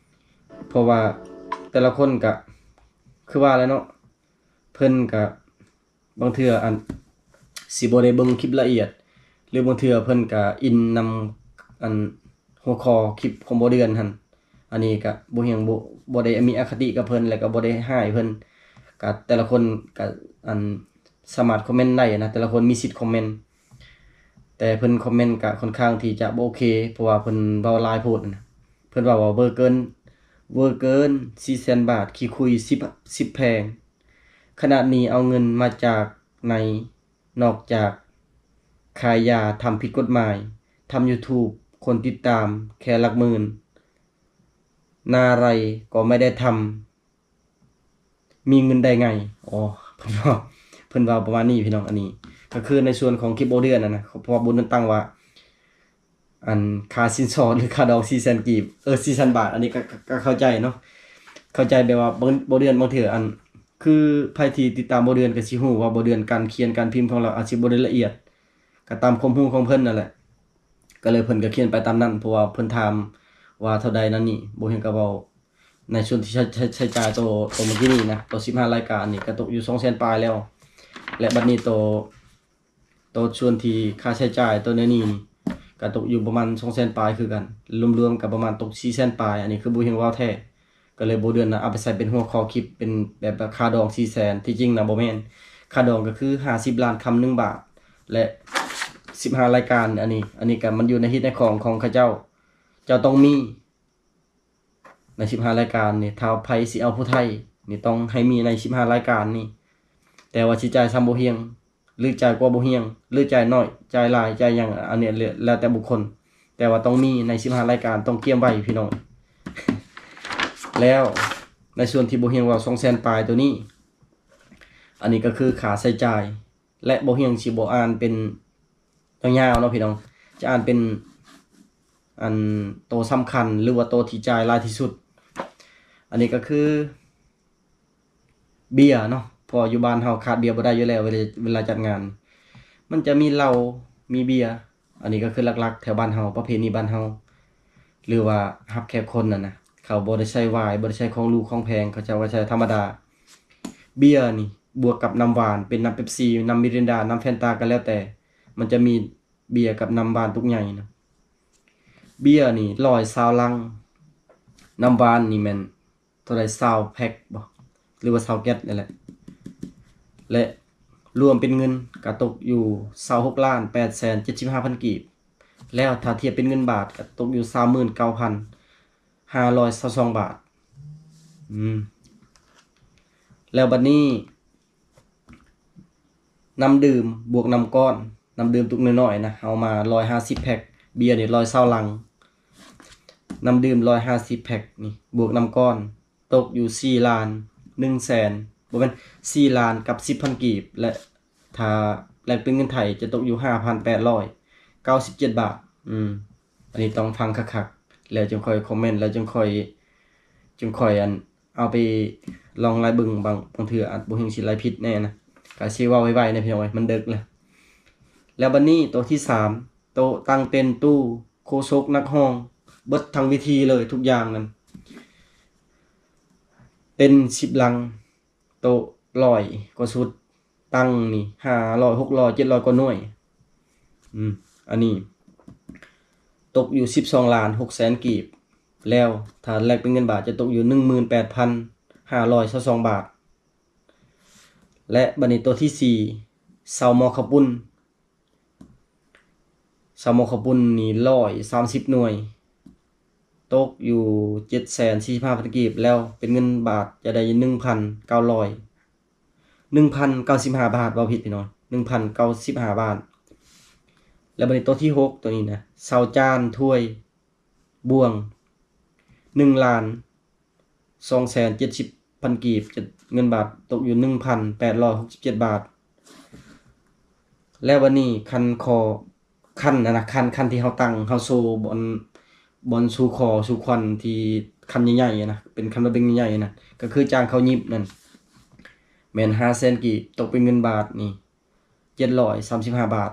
ເພາະວ່າແຕ່ລະຄົນກະຄືວ່າແຫຼະເນາະ ເພິ່ນກະບາງເທື່ອ ອັນ ຊິບໍ່ໄດ້ເບິ່ງຄລິບລະອຽດ ຫຼືບາງເທື່ອເພິ່ນກະອິນນຳ ອັນ ຫົວຂໍ້ຄລິບຂອງບໍ່ເດືອນຫັ້ນ. ອັນນີ້ກະບໍ່ຫຍັງ ບໍ່ ບໍ່ໄດ້ມີອະຄະຕິກັບເພິ່ນ ແລະກະບໍ່ໄດ້ຮ້າຍເພິ່ນ ກະແຕ່ລະຄົນກະ ອັນ ສາມາດຄອມເມັນໄດ້ນະ ແຕ່ລະຄົນມີສິດຄອມເມັນ. ແຕ່ເພິ່ນຄອມເມັນກະຄ່ອນຂ້າງທີ່ຈະບໍ່ໂອເຄ ເພາະວ່າເພິ່ນເວົ້າຫຼາຍໂພດນະ. ເພິ່ນເວົ້າວ່າເວີເກີນ ເວີເກີນສີ່ແສນບາດ ຂີ້ຄຸຍສິບ ສິບແຜງ. ຂະນະນີ້ເອົາເງິນມາຈາກໃນ ນອກຈາກຂາຍຢາ ທຳຜິດກົດໝາຍ ທຳຢູທູບ ຄົນຕິດຕາມແຄ່ຫຼັກໝື່ນ ນາໄລກໍໄມ່ໄດ້ທຳ ມີເງິນໄດ້ໄງ? ອໍ ເພິ່ນເວົ້າ ເພິ່ນເວົ້າປະມານນີ້ພີ່ນ້ອງ. ອັນນີ້ກໍຄືໃນສ່ວນຂອງຄລິບບໍ່ເດືອນຫັ້ນນະ ເພາະວ່າບໍ່ເດືອນຕັ້ງວ່າ ອັນຄ່າສິນສອດ ຫຼື ຄ່າດອງສີ່ແສນກີບ ເອີ ສີ່ແສນບາດ. ອັນນີ້ກໍ ກໍ ກໍເຂົ້າໃຈເນາະ ເຂົ້າໃຈແບບວ່າບໍ່ ບໍ່ເດືອນບາງເທື່ອ ອັນ ຄືໃຜທີ່ຕິດຕາມບໍ່ເດືອນກໍຊິຮູ້ວ່າບໍ່ເດືອນ ການຂຽນການພິມຂອງລາວອາດຊິບໍ່ໄດ້ລະອຽດ ກໍຕາມຄວາມຮູ້ຂອງເພິ່ນນັ້ນແຫຼະ. ກໍເລີຍເພິ່ນກໍຂຽນໄປຕາມນັ້ນ ເພາະວ່າເພິ່ນຖາມວ່າເທົ່າໃດນັ້ນນີ້ ບໍ່ເຫັນກໍເວົ້າ ໃນສ່ວນທີ່ໃຊ້ ໃຊ້ ໃຊ້ຈ່າຍໂຕ ໂຕເມື່ອກີ້ນີ້ນະ ໂຕສິບຫ້າລາຍການນີ້ກໍຕົກຢູ່ສອງແສນປາຍແລ້ວ ແລະ ບັດນີ້ໂຕ ໂຕສ່ວນທີ່ຄ່າໃຊ້ຈ່າຍໂຕແນວນີ້ນີ້ ກໍຕົກຢູ່ປະມານສອງແສນປາຍຄືກັນ ລວມໆກໍປະມານຕົກສີ່ແສນປາຍ. ອັນນີ້ຄືບໍ່ຮຽງເວົ້າແທ້ ກໍເລີຍບໍ່ເດືອນນະ ເອົາໄປໃສ່ເປັນຫົວຂໍ້ຄລິບ ເປັນແບບວ່າຄ່າດອງສີ່ແສນ ທີ່ຈິງນະບໍ່ແມ່ນ ຄ່າດອງກໍຄືຫ້າສິບລ້ານຄຳໜຶ່ງບາດ ແລະ ສິບຫ້າລາຍການ. ອັນນີ້ ອັນນີ້ກໍມັນຢູ່ໃນຮີດໃນຄອງຂອງເຂົາເຈົ້າ ເຈົ້າຕ້ອງມີ ໃນສິບຫ້າລາຍການນີ້ ຖ້າໃຜຊິເອົາຜູ້ໄທນີ້ ຕ້ອງໃຫ້ມີໃນສິບຫ້າລາຍການນີ້ ແຕ່ວ່າຊິຈ່າຍສ່ຳບໍ່ຮຽງ ຫຼື ຈ່າຍກວ່າບໍ່ຮຽງ ຫຼື ຈ່າຍໜ້ອຍ ຈ່າຍຫຼາຍ ຈ່າຍຫຍັງ ອັນນີ້ແລ້ວແຕ່ບຸກຄົນ ແຕ່ວ່າຕ້ອງມີໃນສິບຫ້າລາຍການ ຕ້ອງກຽມໄວ້ພີ່ນ້ອງ. ແລ້ວໃນສ່ວນທີ່ບໍ່ຮຽງເວົ້າສອງແສນປາຍໂຕນີ້ ອັນນີ້ກໍຄືຄ່າໃຊ້ຈ່າຍ ແລະ ບໍ່ຮຽງຊິບໍ່ອ່ານເປັນຍາວໆເນາະພີ່ນ້ອງ ຈະອ່ານເປັນ ອັນ ໂຕສຳຄັນ ຫຼືວ່າໂຕທີ່ຈ່າຍຫຼາຍທີ່ສຸດ. ອັນນີ້ກໍຄືເບຍເນາະ ເພາະຢູ່ບ້ານເຮົາຂາດເບຍບໍ່ໄດ້ຢູ່ແລ້ວ ເວລາ ເວລາຈັດງານ ມັນຈະມີເຫຼົ້າ ມີເບຍ. ອັນນີ້ກໍຄືຫຼັກໆແຖວບ້ານເຮົາ ປະເພນີບ້ານເຮົາ ຫຼືວ່າຮັບແຂກຄົນນັ້ນນະ ເຂົາບໍ່ໄດ້ໃຊ້ວາຍ ບໍ່ໄດ້ໃຊ້ຂອງຫຼູຂອງແພງ ເຂົາເຈົ້າກໍໃຊ້ທຳມະດາ. ເບຍນີ້ບວກກັບນ້ຳຫວານ ເປັນນ້ຳເປັບຊີ ນ້ຳມິຣິນດາ ນ້ຳແຟນຕາ ກໍແລ້ວແຕ່ ມັນຈະມີເບຍກັບນ້ຳຫວານຕຸກໃຫຍ່ນະ. ເບຍນີ້ຮ້ອຍຊາວລັງ ນ້ຳຫວານນີ້ແມ່ນ ເທົ່າໃດ ຊາວແພັກບໍ ຫຼືວ່າຊາວແກັດນີ້ແຫຼະ ແລະ ລວມເປັນເງິນກະຕົກຢູ່ຊາວຫົກລ້ານແປດແສນເຈັດສິບຫ້າພັນກີບ ແລ້ວຖ້າທຽບເປັນເງິນບາດກະຕົກຢູ່ຊາວໝື່ນເກົ້າພັນຫ້າຮ້ອຍຊາວສອງບາດ. ອືມ ແລ້ວບັດນີ້ ນ້ຳດື່ມບວກນ້ຳກ້ອນ ນ້ຳດື່ມຕຸກນ້ອຍໆນະ ເອົາມາຮ້ອຍຫ້າສິບແພັກ ເບຍນີ້ຮ້ອຍຊາວລັງ ນ້ຳດື່ມຮ້ອຍຫ້າສິບແພັກນີ້ ບວກນ້ຳກ້ອນ ຕົກຢູ່ສີ່ລ້ານໜຶ່ງແສນ ບໍ່ແມ່ນ ສີ່ລ້ານກັບສິບພັນກີບ ແລະ ຖ້າແລກເປັນເງິນໄທຈະຕົກຢູ່ຫ້າພັນແປດຮ້ອຍເກົ້າສິບເຈັດບາດ. ອືມ ອັນນີ້ຕ້ອງຟັງຄັກໆ ແລ້ວຈຶ່ງຄ່ອຍຄອມເມັນ ແລ້ວຈຶ່ງຄ່ອຍ ຈຶ່ງຄ່ອຍ ອັນ ເອົາໄປລອງໄລ່ເບິ່ງ ບາງ ບາງເທື່ອອາດບໍ່ເຮັງຊິໄລ່ຜິດແດ່ນະ ກະຊິເວົ້າໄວໆນະພີ່ນ້ອງເອີຍ ມັນເດິກແລ້ວ. ແລ້ວບັດນີ້ໂຕທີສາມ ໂຕະ ຕັ່ງເຕັນ ຕູ້ ໂຄສົກ ນັກຮ້ອງ ເບິດທັງເວທີເລີຍ ທຸກຢ່າງນັ້ນ ເຕັນສິບຫຼັງ ໂຕະຮ້ອຍກວ່າຊຸດ ຕັ່ງນີ້ຫ້າຮ້ອຍ ຫົກຮ້ອຍ ເຈັດຮ້ອຍກວ່າໜ່ວຍ. ອືມ ອັນນີ້ຕົກຢູ່ສິບສອງລ້ານຫົກແສນກີບ ແລ້ວຖ້າແລກເປັນເງິນບາດຈະຕົກຢູ່ໜຶ່ງໝື່ນແປດພັນຫ້າຮ້ອຍຊາວສອງບາດ. ແລະ ບັດນີ້ໂຕທີສີ່ ເສົາໝໍ້ເຂົ້າປຸ້ນ ເສົາໝໍ້ເຂົ້າປຸ້ນນີ້ຮ້ອຍສາມສິບໜ່ວຍ ຕົກຢູ່ເຈັດແສນສີ່ສິບຫ້າພັນກີບ ແລ້ວເປັນເງິນບາດຈະໄດ້ໜຶ່ງພັນເກົ້າຮ້ອຍ ໜຶ່ງພັນເກົ້າສິບຫ້າບາດ ເວົ້າຜິດພີ່ນ້ອງ ໜຶ່ງພັນເກົ້າສິບຫ້າບາດ. ແລ້ວບັດນີ້ໂຕທີຫົກ ໂຕນີ້ນະ ເສົາຈານຖ້ວຍບ່ວງ ໜຶ່ງລ້ານສອງແສນເຈັດສິບພັນກີບ ເງິນບາດຕົກຢູ່ໜຶ່ງພັນແປດຮ້ອຍຫົກສິບເຈັດບາດ. ແລ້ວບັດນີ້ຄັນຂໍ ຄັນຫັ້ນນະ ຄັນ ຄັນທີ່ເຮົາຕັ້ງ ເຮົາໂຊບ່ອນ ບ່ອນຊູຄໍຊູຄວັນ ທີ່ຄັນໃຫຍ່ໆນະ ເປັນຄັນລະເບັງໃຫຍ່ໆນະ ກໍຄືຈ້າງເຂົາຫຍິບນັ້ນ ແມ່ນຫ້າແສນກີບ ຕົກເປັນເງິນບາດນີ້ເຈັດຮ້ອຍສາມສິບຫ້າບາດ.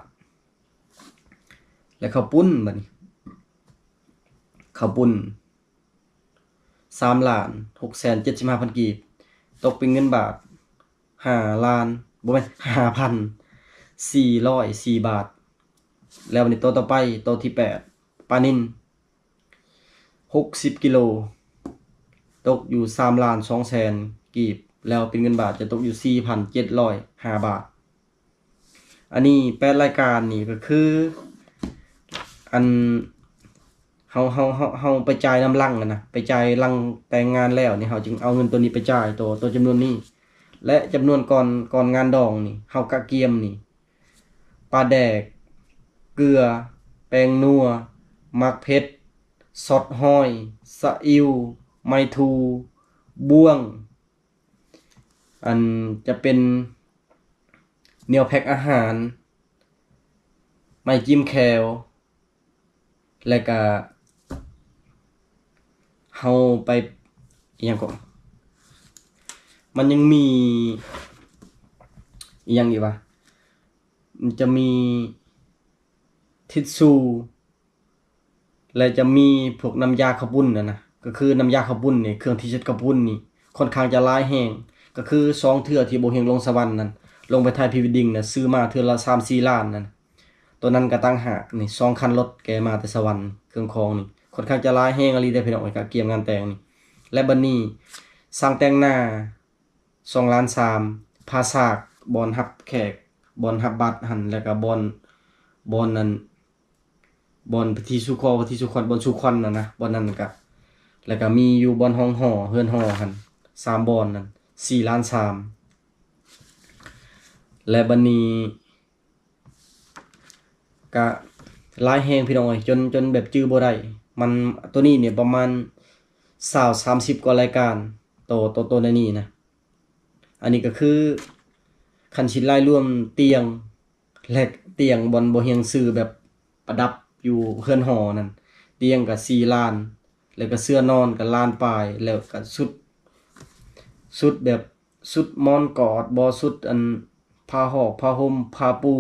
ແລ້ວເຂົ້າປຸ້ນ ບັດນີ້ເຂົ້າປຸ້ນ ສາມລ້ານຫົກແສນເຈັດສິບຫ້າພັນກີບ ຕົກເປັນເງິນບາດ ຫ້າລ້ານ ບໍ່ແມ່ນ ຫ້າພັນສີ່ຮ້ອຍສີ່ບາດ. ແລ້ວບັດນີ້ໂຕຕໍ່ໄປ ໂຕທີແປດ ປານິນ ຫົກສິບກິໂລ ຕົກຢູ່ສາມລ້ານສອງແສນກີບ ແລ້ວເປັນເງິນບາດຈະຕົກຢູ່ສີ່ພັນເຈັດຮ້ອຍຫ້າບາດ. ອັນນີ້ແປດລາຍການນີ້ກໍຄື ອັນ ເຮົາ ເຮົາ ເຮົາ ເຮົາໄປຈ່າຍນຳຫຼັງຫັ້ນນະ ໄປຈ່າຍຫຼັງແຕ່ງງານແລ້ວນີ້ ເຮົາຈຶ່ງເອົາເງິນໂຕນີ້ໄປຈ່າຍ ໂຕ ໂຕຈຳນວນນີ້ ແລະ ຈຳນວນກ່ອນ ກ່ອນງານດອງນີ້ ເຮົາກະກຽມນີ້ ປາແດກ, ເກືອ, ແປ້ງນົວ, ໝາກເຜັດ, ຊອດຫອຍ, ສະອິ້ວ, ໄມ້ທູ, ບ່ວງ, ອັນຈະເປັນແນວແພັກອາຫານ, ໄມ້ຈິ້ມແຂ້ວ, ແລະກະເຮົາໄປ ອີ່ຫຍັງເກາະ ມັນຍັງມີອີ່ຫຍັງອີກວະ ມັນຈະມີທິດຊູ ແລະຈະມີພວກນ້ຳຢາເຂົ້າປຸ້ນຫັ້ນນະ ກໍຄືນ້ຳຢາເຂົ້າປຸ້ນນີ້ ເຄື່ອງທີ່ເຊັດເຂົ້າປຸ້ນນີ້ ຂ້ອນຂ້າງຈະຫຼາຍແຮງ ກໍຄືສອງເທື່ອທີ່ບໍ່ຮຽງລົງສະຫວັນນັ້ນ ລົງໄປຖ່າຍພຣີເວດດິ້ງນະ ຊື້ມາເທື່ອລະສາມສີ່ລ້ານນັ້ນ ໂຕນັ້ນກໍຕ່າງຫາກນີ້ ສອງຄັນລົດແກ່ມາແຕ່ສະຫວັນ ເຄື່ອງຂອງນີ້ ຂ້ອນຂ້າງຈະຫຼາຍແຮງອີ່ຫຼີເດ້ພີ່ນ້ອງເອີຍ ກະກຽມງານແຕ່ງນີ້ ແລະບັດນີ້ຊ່າງແຕ່ງໜ້າ ສອງລ້ານສາມ ຜ້າສາກ ບ່ອນຮັບແຂກ ບ່ອນຮັບບັດຫັ້ນ ແລ້ວກະບ່ອນ ບ່ອນນັ້ນ ບ່ອນພິທີສູ່ຂໍ ພິທີສູ່ຂວັນ ບ່ອນສູ່ຂວັນຫັ້ນນະ ບ່ອນນັ້ນກະ ແລ້ວກະມີຢູ່ບ່ອນຫ້ອງຫໍ ເຮືອນຫໍຫັ້ນ ສາມບ່ອນນັ້ນ ສີ່ລ້ານສາມ ແລະບັດນີ້ ກະຫຼາຍແຮງພີ່ນ້ອງເອີຍ ຈົນ ຈົນແບບຈື່ບໍ່ໄດ້ ມັນ ໂຕນີ້ນີ້ປະມານຊາວ ສາມສິບກວ່າລາຍການ ໂຕ ໂຕ ໂຕໃນນີ້ນະ ອັນນີ້ກໍຄືຄັນຊິລາຍລວມຕຽງ ແລະຕຽງບ່ອນບໍ່ຮຽງຊື້ແບບປະດັບຢູ່ເຮືອນຫໍນັ້ນ ຕຽງກໍສີ່ລ້ານ ແລ້ວກໍເສື່ອນອນກໍລ້ານປາຍ ແລ້ວກໍຊຸດ ຊຸດແບບ ຊຸດໝອນກອດບໍ ຊຸດອັນ ຜ້າຫອກ ຜ້າຫົ່ມ ຜ້າປູ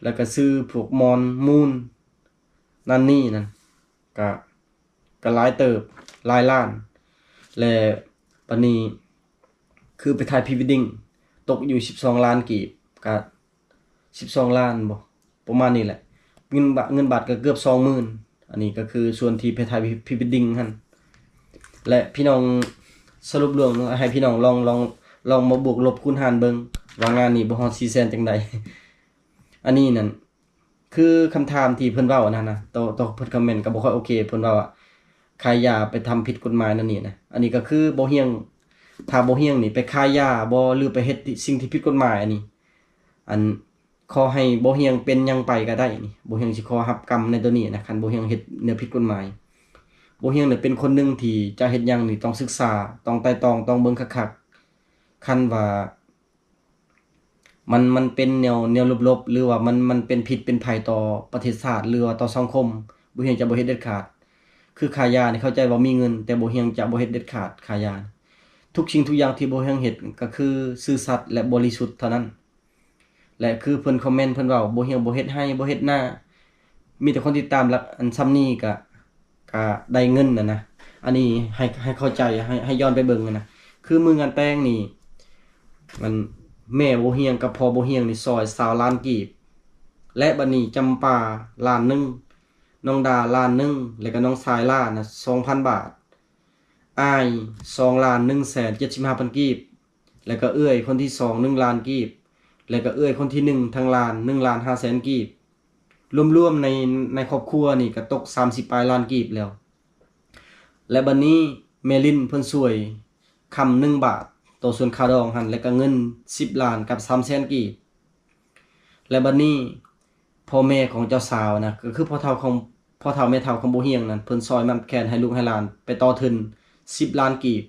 ແລ້ວກະຊື້ພວກໝອນມູນນັ້ນນີ້ນັ້ນ ກະ ກະຫຼາຍເຕີບ ຫຼາຍລ້ານ ແລະ ບາດນີ້ຄືໄປຖ່າຍພຣີເວດດິ້ງ ຕົກຢູ່ສິບສອງລ້ານກີບ ກະສິບສອງລ້ານບໍ ປະມານນີ້ແຫຼະ ເງິນບາດ ເງິນບາດກະເກືອບສອງໝື່ນ ອັນນີ້ກະຄືສ່ວນທີ່ໄປຖ່າຍພຣີເວດດິ້ງຫັ້ນ ແລະ ພີ່ນ້ອງ ສະຫຼຸບລວມໃຫ້ພີ່ນ້ອງລອງ ລອງ ລອງມາບວກລົບຄູນຫານເບິ່ງວ່າງານນີ້ບໍ່ຮອດສີ່ແສນຈັ່ງໃດ ອັນນີ້ນັ້ນ ຄືຄຳຖາມທີ່ເພິ່ນເວົ້ານັ້ນນະ ຕໍ່ ຕໍ່ເພິ່ນຄອມເມັນກໍບໍ່ຄ່ອຍໂອເຄ ເພິ່ນເວົ້າວ່າຂາຍຢາໄປທຳຜິດກົດໝາຍນັ້ນນີ້ນະ ອັນນີ້ກໍຄືບໍ່ຮຽງ ຖ້າບໍ່ຮຽງນີ້ໄປຂາຍຢາບໍ ຫຼືໄປເຮັດສິ່ງທີ່ຜິດກົດໝາຍ ອັນນີ້ ອັນ ຂໍໃຫ້ບໍ່ຮຽງເປັນຫຍັງໄປກໍໄດ້ນີ້ ບໍ່ຮຽງຊິຂໍຮັບກຳໃນໂຕນີ້ນະ ຄັນບໍ່ຮຽງເຮັດແນວຜິດກົດໝາຍ ບໍ່ຮຽງນີ້ເປັນຄົນໜຶ່ງທີ່ຈະເຮັດຫຍັງນີ້ຕ້ອງສຶກສາ ຕ້ອງໄຕ່ຕອງ ຕ້ອງເບິ່ງຄັກໆ ຄັນວ່າ ມັນ ມັນເປັນແນວ ແນວລົບໆ ຫຼືວ່າມັນ ມັນເປັນພິດເປັນໄພຕໍ່ປະເທດຊາດ ຫຼືວ່າຕໍ່ສັງຄົມ ບໍ່ຮຽງຈະບໍ່ເຮັດເດັດຂາດ ຄືຂາຍຢານີ້ເຂົ້າໃຈວ່າມີເງິນ ແຕ່ບໍ່ຮຽງຈະບໍ່ເຮັດເດັດຂາດ ຂາຍຢາ ທຸກສິ່ງທຸກຢ່າງທີ່ບໍ່ຮຽງເຮັດ ກໍຄືຊື່ສັດ ແລະ ບໍລິສຸດເທົ່ານັ້ນ ແລະ ຄືເພິ່ນຄອມເມັນ ເພິ່ນເວົ້າ ບໍ່ຮຽງບໍ່ເຮັດໄຮ່ ບໍ່ເຮັດນາ ມີແຕ່ຄົນຕິດຕາມ ແລະ ອັນຊ່ຳນີ້ກະ ກະໄດ້ເງິນຫັ້ນນະ ອັນນີ້ໃຫ້ ໃຫ້ເຂົ້າໃຈ ໃຫ້ ໃຫ້ຍ້ອນໄປເບິ່ງຫັ້ນນະ ຄືມື້ງານແຕ່ງນີ້ ມັນ ແມ່ບໍ່ຮຽງກັບພໍ່ບໍ່ຮຽງນີ້ຊ່ອຍຊາວລ້ານກີບ ແລະ ບັດນີ້ຈຳປາລ້ານໜຶ່ງ ນ້ອງດາລ້ານໜຶ່ງ ແລະກະນ້ອງຊາຍລ້ານນະ ສອງພັນບາດ ອ້າຍສອງລ້ານໜຶ່ງແສນເຈັດສິບຫ້າພັນກີບ ແລະກະເອື້ອຍຄົນທີສອງໜຶ່ງລ້ານກີບ ແລະກະເອື້ອຍຄົນທີໜຶ່ງທັງລ້ານ ໜຶ່ງລ້ານຫ້າແສນກີບ ລວມໆໃນ ໃນຄອບຄົວນີ້ກະຕົກສາມສິບປາຍລ້ານກີບແລ້ວ ແລະບັດນີ້ແມ່ລິນເພິ່ນຊ່ວຍຄຳໜຶ່ງບາດ ຕໍ່ສ່ວນຄ່າດອງຫັ້ນ ແລະກະເງິນສິບລ້ານກັບສາມແສນກີບ ແລະບັດນີ້ພໍ່ແມ່ຂອງເຈົ້າສາວນະ ກໍຄືພໍ່ເຖົ້າຂອງ ພໍ່ເຖົ້າແມ່ເຖົ້າຂອງບໍ່ຮຽງນັ້ນ ເພິ່ນຊ່ອຍມັດແຂນໃຫ້ລູກໃຫ້ຫຼານໄປຕໍ່ທຶນສິບລ້ານກີບ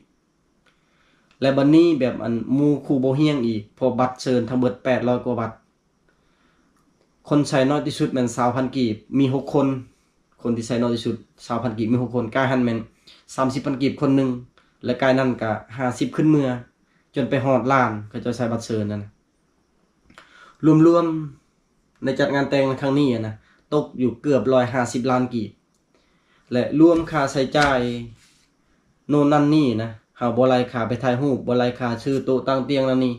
ແລະບັດນີ້ແບບອັນໝູ່ຄູ່ບໍ່ຮຽງອີກ ເພາະບັດເຊີນທັງເບິດແປດຮ້ອຍກວ່າບັດ ຄົນໃສ່ນ້ອຍທີ່ສຸດແມ່ນຊາວພັນກີບ ມີຫົກຄົນ ຄົນທີ່ໃສ່ນ້ອຍທີ່ສຸດຊາວພັນກີບ ມີຫົກຄົນ ກາຍຫັ້ນແມ່ນສາມສິບພັນກີບຄົນໜຶ່ງ ແລະກາຍນັ້ນກະຫ້າສິບຂຶ້ນເມືອ ຈົນໄປຮອດລ້ານ ເຂົາເຈົ້າໃສ່ບັດເຊີນນັ້ນນະ ລວມໆໃນຈັດງານແຕ່ງໃນຄັ້ງນີ້ນະ ຕົກຢູ່ເກືອບຮ້ອຍຫ້າສິບລ້ານກີບ ແລະລວມຄ່າໃຊ້ຈ່າຍໂນ່ນນັ້ນນີ້ນະ ເຮົາບໍ່ໄລ່ຄ່າໄປຖ່າຍຮູບ ບໍ່ໄລ່ຄ່າຊື້ໂຕະຕັ້ງຕຽງນັ້ນນີ້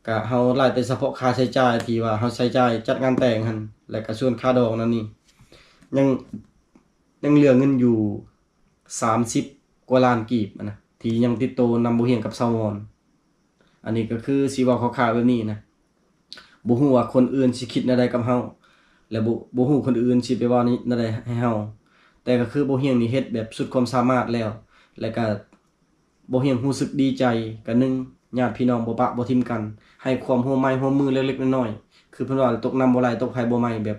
ກະເຮົາໄລ່ແຕ່ສະເພາະຄ່າໃຊ້ຈ່າຍທີ່ວ່າເຮົາໃຊ້ຈ່າຍຈັດງານແຕ່ງຫັ້ນ ແລະກະສ່ວນຄ່າດອງນັ້ນນີ້ ຍັງ ຍັງເຫຼືອເງິນຢູ່ສາມສິບກວ່າລ້ານກີບນະ ທີ່ຍັງຕິດໂຕນຳບໍ່ຮຽງກັບຊາວມອນ. ອັນນີ້ກໍຄືຊິເວົ້າຄ່າວໆແບບນີ້ນະ ບໍ່ຮູ້ວ່າຄົນອື່ນຊິຄິດແນວໃດກັບເຮົາ ແລະ ບໍ່ ບໍ່ຮູ້ຄົນອື່ນຊິໄປເວົ້າແນວໃດໃຫ້ເຮົາ. ແຕ່ກໍຄືບໍ່ຮຽງນີ້ເຮັດແບບສຸດຄວາມສາມາດແລ້ວ ແລະ ກໍບໍ່ຮຽງຮູ້ສຶກດີໃຈ ກໍໜຶ່ງ ຍາດພີ່ນ້ອງບໍ່ປະບໍ່ຖິ້ມກັນ ໃຫ້ຄວາມຮ່ວມໄມ້ຮ່ວມມືເລັກໆນ້ອຍໆ ຄືເພິ່ນວ່າ ຕົກນ້ຳບໍ່ໄຫຼ ຕົກໄຟບໍ່ໄໝ້ ແບບ